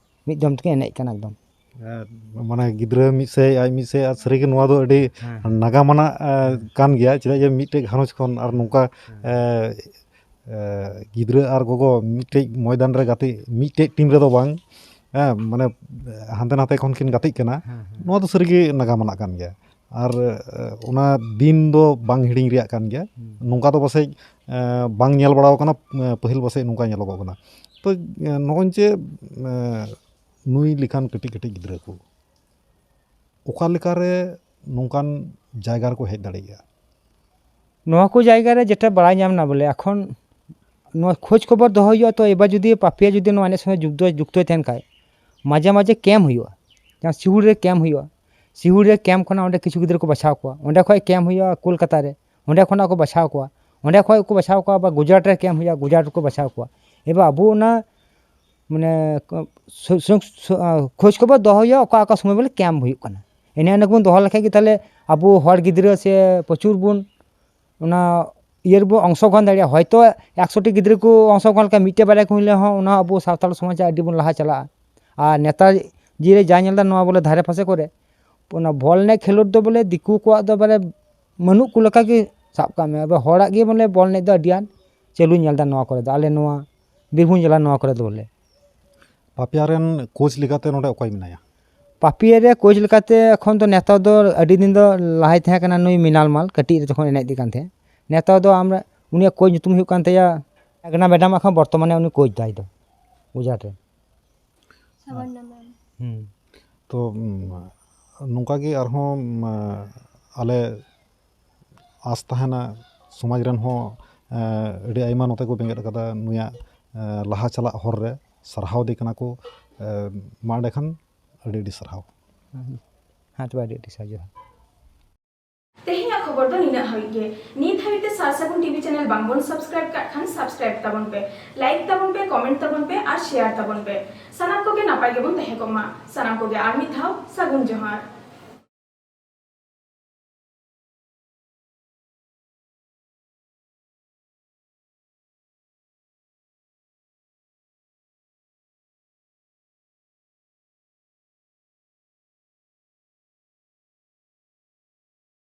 ᱢᱤᱫ ᱫᱚᱢ ᱛᱮᱠᱤᱱ ᱮᱱᱮᱡ ᱠᱟᱱᱟ ᱮᱠᱫᱚᱢ᱾ ᱦᱮᱸ, ᱢᱟᱱᱮ ᱜᱤᱫᱽᱨᱟᱹ ᱢᱤᱫ ᱥᱮᱫ, ᱟᱡ ᱢᱤᱫ ᱥᱮᱫ, ᱟᱨ ᱥᱟᱹᱨᱤᱜᱮ ᱱᱚᱣᱟ ᱫᱚ ᱟᱹᱰᱤ ᱦᱮᱸ, ᱦᱮᱸ᱾ ᱱᱟᱜᱟᱢ ᱟᱱᱟᱜ, ᱮᱸ, ᱦᱮᱸ᱾ ᱠᱟᱱ ᱜᱮᱭᱟ᱾ ᱪᱮᱫᱟᱜ ᱡᱮ ᱢᱤᱫᱴᱮᱡ ᱜᱷᱟᱨᱚᱸᱡᱽ ᱠᱷᱚᱱ ᱟᱨ ᱱᱚᱝᱠᱟ, ᱦᱮᱸ᱾ ᱮᱸ, ᱮᱸ, ᱜᱤᱫᱽᱨᱟᱹ ᱟᱨ ᱜᱚᱜᱚ ᱢᱤᱫᱴᱮᱡ ᱢᱚᱭᱫᱟᱱ ᱨᱮ ᱜᱟᱛᱮᱜ, ᱢᱤᱫᱴᱮᱡ ᱴᱤᱢ ᱨᱮᱫᱚ ᱵᱟᱝ, ᱦᱮᱸ, ᱢᱟᱱᱮ ᱦᱟᱱᱛᱮ ᱱᱟᱛᱮ ᱠᱷᱚᱱ ᱠᱤᱱ ᱜᱟᱛᱮᱜ ᱠᱟᱱᱟ᱾ ᱦᱮᱸ, ᱦᱮᱸ᱾ ᱱᱚᱣᱟ ᱫᱚ ᱥᱟᱹᱨᱤᱜᱮ ᱱᱟᱜᱟᱢ ᱟᱱᱟᱜ ᱠᱟᱱ ᱜᱮᱭᱟ᱾ ᱟᱨ, ᱮᱸ, ᱚᱱᱟ ᱫᱤᱱ ᱫᱚ ᱵᱟᱝ ᱦᱤᱲᱤᱧ ᱨᱮᱭᱟᱜ ᱠᱟᱱ ᱜᱮᱭᱟ᱾ ᱦᱩᱸ᱾ ᱱᱚᱝᱠᱟ ᱫᱚ ᱯᱟᱥᱮᱡ, ᱮᱸ, ᱵᱟᱝ ᱧᱮᱞ ᱵᱟᱲᱟᱣ ᱠᱟᱱᱟ, ᱮᱸ, ᱯᱟᱹᱦᱤᱞ ᱯᱟᱥᱮᱡ ᱱᱚᱝᱠᱟ ᱧᱮᱞᱚᱜᱚᱜ ᱠᱟᱱᱟ᱾ ᱛᱚ, ᱮᱸ, ᱱᱚᱜᱼᱚᱭ ᱡᱮ, ᱮᱸ, ᱱᱩᱭ ᱞᱮᱠᱟᱱ ᱠᱟᱹᱴᱤᱡ ᱠᱟᱹᱴᱤᱡ ᱜᱤᱫᱽᱨᱟᱹ ᱠᱚ ᱚᱠᱟ ᱞᱮᱠᱟᱨᱮ ᱱᱚᱝᱠᱟᱱ ᱡᱟᱭᱜᱟ ᱨᱮᱠᱚ ᱦᱮᱡ ᱫᱟᱲᱮᱭᱟᱜᱼᱟ? ᱱᱚᱣᱟ ᱠᱚ ᱡᱟᱭᱜᱟ ᱨᱮ ᱡᱮᱴᱟ ᱵᱟᱲᱟᱭ ᱧᱟᱢ ᱮᱱᱟ ᱵᱚᱞᱮ, ᱮᱠᱷᱚᱱ ᱱᱚᱣᱟ ᱠᱷᱳᱡᱽ ᱠᱷᱚᱵᱚᱨ ᱫᱚᱦᱚ ᱦᱩᱭᱩᱜᱼᱟ᱾ ᱛᱚ ᱮᱵᱟᱨ ᱡᱩᱫᱤ ᱯᱟᱯᱤᱭᱟ ᱡᱩᱫᱤ ᱱᱚᱣᱟ ᱮᱱᱮᱡ ᱥᱚᱸᱜᱮ ᱡᱩᱠᱛᱚ, ᱡᱩᱠᱛᱚᱭ ᱛᱟᱦᱮᱱ ᱠᱷᱟᱡ, ᱢᱟᱡᱷᱮ ᱢᱟᱡᱷᱮ ᱠᱮᱢᱯ ᱦᱩᱭᱩᱜᱼᱟ, ᱡᱟᱦᱟᱸ ᱥᱤᱦᱩᱲ ᱨᱮ ᱠᱮᱢᱯ ᱦᱩᱭᱩᱜᱼᱟ᱾ ᱥᱤᱦᱩᱲ ᱨᱮ ᱠᱮᱢᱯ ᱠᱷᱚᱱᱟᱜ ᱚᱸᱰᱮ ᱠᱤᱪᱷᱩ ᱜᱤᱫᱽᱨᱟᱹ ᱠᱚ ᱵᱟᱪᱷᱟᱣ ᱠᱚᱣᱟ, ᱚᱸᱰᱮ ᱠᱷᱚᱡ ᱠᱮᱢᱯ ᱦᱩᱭᱩᱜᱼᱟ ᱠᱳᱞᱠᱟᱛᱟ ᱨᱮ, ᱚᱸᱰᱮ ᱠᱷᱚᱱᱟᱜ ᱠᱚ ᱵᱟᱪᱷᱟᱣ ᱠᱚᱣᱟ, ᱚᱸᱰᱮ ᱠᱷᱚᱡ ᱠᱚ ᱵᱟᱪᱷᱟᱣ ᱠᱚᱣᱟ, ᱟᱵᱟᱨ ᱜᱩᱡᱽᱨᱟᱴ ᱨᱮ ᱠᱮᱢᱯ ᱦᱩᱭᱩᱜᱼᱟ, ᱜᱩᱡᱽᱨᱟᱴ ᱨᱮᱠᱚ ᱵᱟᱪᱷᱟᱣ ᱠᱚᱣᱟ᱾ ᱮᱵᱟᱨ ᱟᱵᱚ ᱚᱱᱟ ᱢᱟᱱᱮ, ᱥᱩ-, ᱥᱩ-, ᱥᱩ-, ᱟ, ᱠᱷᱳᱡᱽ ᱠᱷᱚᱵᱚᱨ ᱫᱚᱦᱚ ᱦᱩᱭᱩᱜᱼᱟ, ᱚᱠᱟ ᱚᱠᱟ ᱥᱚᱢᱚᱭ ᱵᱚᱞᱮ ᱠᱮᱢᱯ ᱦᱩᱭᱩᱜ ᱠᱟᱱᱟ᱾ ᱮᱱᱮ ᱤᱱᱟᱹ ᱠᱚᱵᱚᱱ ᱫᱚᱦᱚ ᱞᱮᱠᱷᱟᱡ ᱜᱮ ᱛᱟᱦᱞᱮ ᱟᱵᱚ ᱦᱚᱲ ᱜᱤᱫᱽᱨᱟᱹ ᱥᱮ ᱯᱨᱚᱪᱩᱨ ᱵᱚᱱ ᱚᱱᱟ ᱤᱭᱟᱹ ᱨᱮᱵᱚᱱ ᱚᱝᱥᱚᱜᱨᱚᱦᱚᱱ ᱫᱟᱲᱮᱭᱟᱜᱼᱟ᱾ ᱦᱚᱭᱛᱳ ᱮᱠᱥᱚ ᱴᱤ ᱜᱤᱫᱽᱨᱟᱹ ᱠᱚ ᱚᱝᱥᱚᱜᱨᱚᱦᱚᱱ ᱞᱮᱠᱷᱟᱱ ᱢᱤᱫᱴᱮᱡ ᱵᱟᱨᱭᱟ ᱠᱚ ᱦᱩᱭ ᱞᱮᱱ ᱦᱚᱸ, ᱚᱱᱟ ᱟᱵᱚ ᱥᱟᱶᱛᱟᱞ ᱥᱚᱢᱟᱡᱽ ᱟᱹᱰᱤ ᱵᱚᱱ ᱞᱟᱦᱟ ᱪᱟᱞᱟᱜᱼᱟ᱾ ᱟᱨ ᱱᱮᱛᱟᱨ ᱡᱮ ᱡᱟ ᱧᱮᱞ ᱮᱫᱟ ᱱᱚᱣᱟ ᱵᱚᱞᱮ ᱫᱷᱟᱨᱮ ᱯᱟᱥᱮ ᱠᱚᱨᱮ, ᱚᱱᱟ ᱵᱚᱞ ᱮᱱᱮᱡ ᱠᱷᱮᱞᱳᱰ ᱫᱚ ᱵᱚᱞᱮ ᱫᱤᱠᱩ ᱠᱚᱣᱟᱜ ᱫᱚ ᱵᱚᱞᱮ ᱵᱟᱹᱱᱩᱜ ᱠᱚ ᱞᱮᱠᱟ ᱜᱮ ᱥᱟᱵ ᱠᱟᱜ ᱢᱮ᱾ ᱟᱵᱚ ᱦᱚᱲᱟᱜ ᱜᱮ ᱵᱚᱞᱮ ᱵᱚᱞ ᱮᱱᱮᱡ ᱫᱚ ᱟᱹᱰᱤ ᱟᱸᱴ ᱪᱟᱹᱞᱩ ᱧᱮᱞ ᱮᱫᱟ ᱱᱚᱣᱟ ᱠᱚᱨᱮ ᱫᱚ, ᱟᱞᱮ ᱱᱚᱣᱟ ᱵᱤᱨᱵᱷᱩᱢ ᱡᱮᱞᱟ ᱱᱚᱣᱟ ᱠᱚᱨᱮ ᱫᱚ ᱵᱚᱞᱮ᱾ ᱯᱟᱯᱤᱭᱟ ᱨᱮᱱ ᱠᱳᱪ ᱞᱮᱠᱟᱛᱮ ᱱᱚᱰᱮ ᱚᱠᱚᱭ ᱢᱮᱱᱟᱭᱟ? ᱯᱟᱯᱤᱭᱟ ᱨᱮ ᱠᱳᱪ ᱞᱮᱠᱟᱛᱮ ᱮᱠᱷᱚᱱ ᱫᱚ ᱱᱮᱛᱟᱨ ᱫᱚ ᱟᱹᱰᱤ ᱫᱤᱱ ᱫᱚ ᱞᱟᱦᱟᱭ ᱛᱟᱦᱮᱸ ᱠᱟᱱᱟ ᱱᱩᱭ ᱢᱤᱱᱟᱞ ᱢᱟᱞ, ᱠᱟᱹᱴᱤᱡ ᱨᱮ ᱡᱚᱠᱷᱚᱱ ᱮᱱᱮᱡ ᱤᱫᱤ ᱠᱟᱱ ᱛᱟᱦᱮᱸᱫ᱾ ᱱᱮᱛᱟᱨ ᱫᱚ ᱟᱢ, ᱩᱱᱤᱭᱟᱜ ᱠᱳᱪ ᱧᱩᱛᱩᱢ ᱦᱩᱭᱩᱜ ᱠᱟᱱ ᱛᱟᱭᱟ ᱢᱮᱜᱽᱱᱟ ᱢᱮᱰᱟᱢ, ᱮᱠᱷᱚᱱ ᱵᱚᱨᱛᱚᱢᱟᱱᱮ ᱩᱱᱤ ᱠᱳᱪ ᱫᱟᱭ ᱫᱚ ᱜᱩᱡᱽᱨᱟᱴ ᱨᱮ᱾ ᱥᱟᱵᱚᱨᱱᱟ ᱢᱮᱢ᱾ ᱦᱩᱸ᱾ ᱛᱚ, ᱩᱢ, ᱱᱚᱝᱠᱟ ᱜᱮ ᱟᱨᱦᱚᱸ, ᱩᱢ, ᱟᱞᱮ ᱟᱸᱥ ᱛᱟᱦᱮᱱᱟ, ᱥᱚᱢᱟᱡᱽ ᱨᱮᱱ ᱦᱚᱸ, ᱮ, ᱟᱹᱰᱤ ᱟᱭᱢᱟ ᱱᱚᱛᱮ ᱠᱚ ᱵᱮᱸᱜᱮᱫ ᱟᱠᱟᱫᱟ ᱱᱩᱭᱟᱜ, ᱮ, ᱞᱟᱦᱟ ᱪᱟᱞᱟᱜ ᱦᱚᱨ ᱨᱮ, ᱥᱟᱨᱦᱟᱣ ᱫᱮ ᱠᱟᱱᱟ ᱠᱚ᱾ ᱮ, ᱢᱟ ᱮᱸᱰᱮᱠᱷᱟᱱ ᱟᱹᱰᱤ ᱟᱹᱰᱤ ᱥᱟᱨᱦᱟᱣ᱾ ᱦᱮᱸ, ᱛᱚᱵᱮ ᱟᱹᱰᱤ ᱟᱹᱰᱤ ᱥᱟᱨᱦᱟᱣ, ᱡᱚᱦᱟᱨ᱾ ᱛᱮᱦᱮᱧᱟᱜ ᱠᱷᱚᱵᱚᱨ ᱫᱚ ᱱᱤᱱᱟᱹᱜ ᱦᱟᱹᱵᱤᱡ ᱜᱮ᱾ ᱱᱤᱛ ᱦᱟᱹᱵᱤᱡ ᱛᱮ ᱥᱟᱨ ᱥᱟᱹᱜᱩᱱ ᱴᱤᱵᱷᱤ ᱪᱮᱱᱮᱞ ᱵᱟᱝᱵᱚᱱ ᱥᱟᱵᱥᱠᱨᱟᱭᱤᱵ ᱠᱟᱜ ᱠᱷᱟᱱ ᱥᱟᱵᱥᱠᱨᱟᱭᱤᱵ ᱛᱟᱵᱚᱱ ᱯᱮ, ᱞᱟᱭᱤᱠ ᱛᱟᱵᱚᱱ ᱯᱮ, ᱠᱚᱢᱮᱱᱴ ᱛᱟᱵᱚᱱ ᱯᱮ ᱟᱨ ᱥᱮᱭᱟᱨ ᱛᱟᱵᱚᱱ ᱯᱮ᱾ ᱥᱟᱱᱟᱢ ᱠᱚᱜᱮ ᱱᱟᱯᱟᱭ ᱜᱮᱵᱚᱱ ᱛᱟᱦᱮᱸ ᱠᱚᱜ ᱢᱟ᱾ ᱥᱟᱱᱟᱢ ᱠᱚᱜᱮ ᱟᱨ ᱢᱤᱫ ᱫᱷᱟᱣ ᱥᱟᱹᱜᱩᱱ ᱡᱚᱦᱟᱨ᱾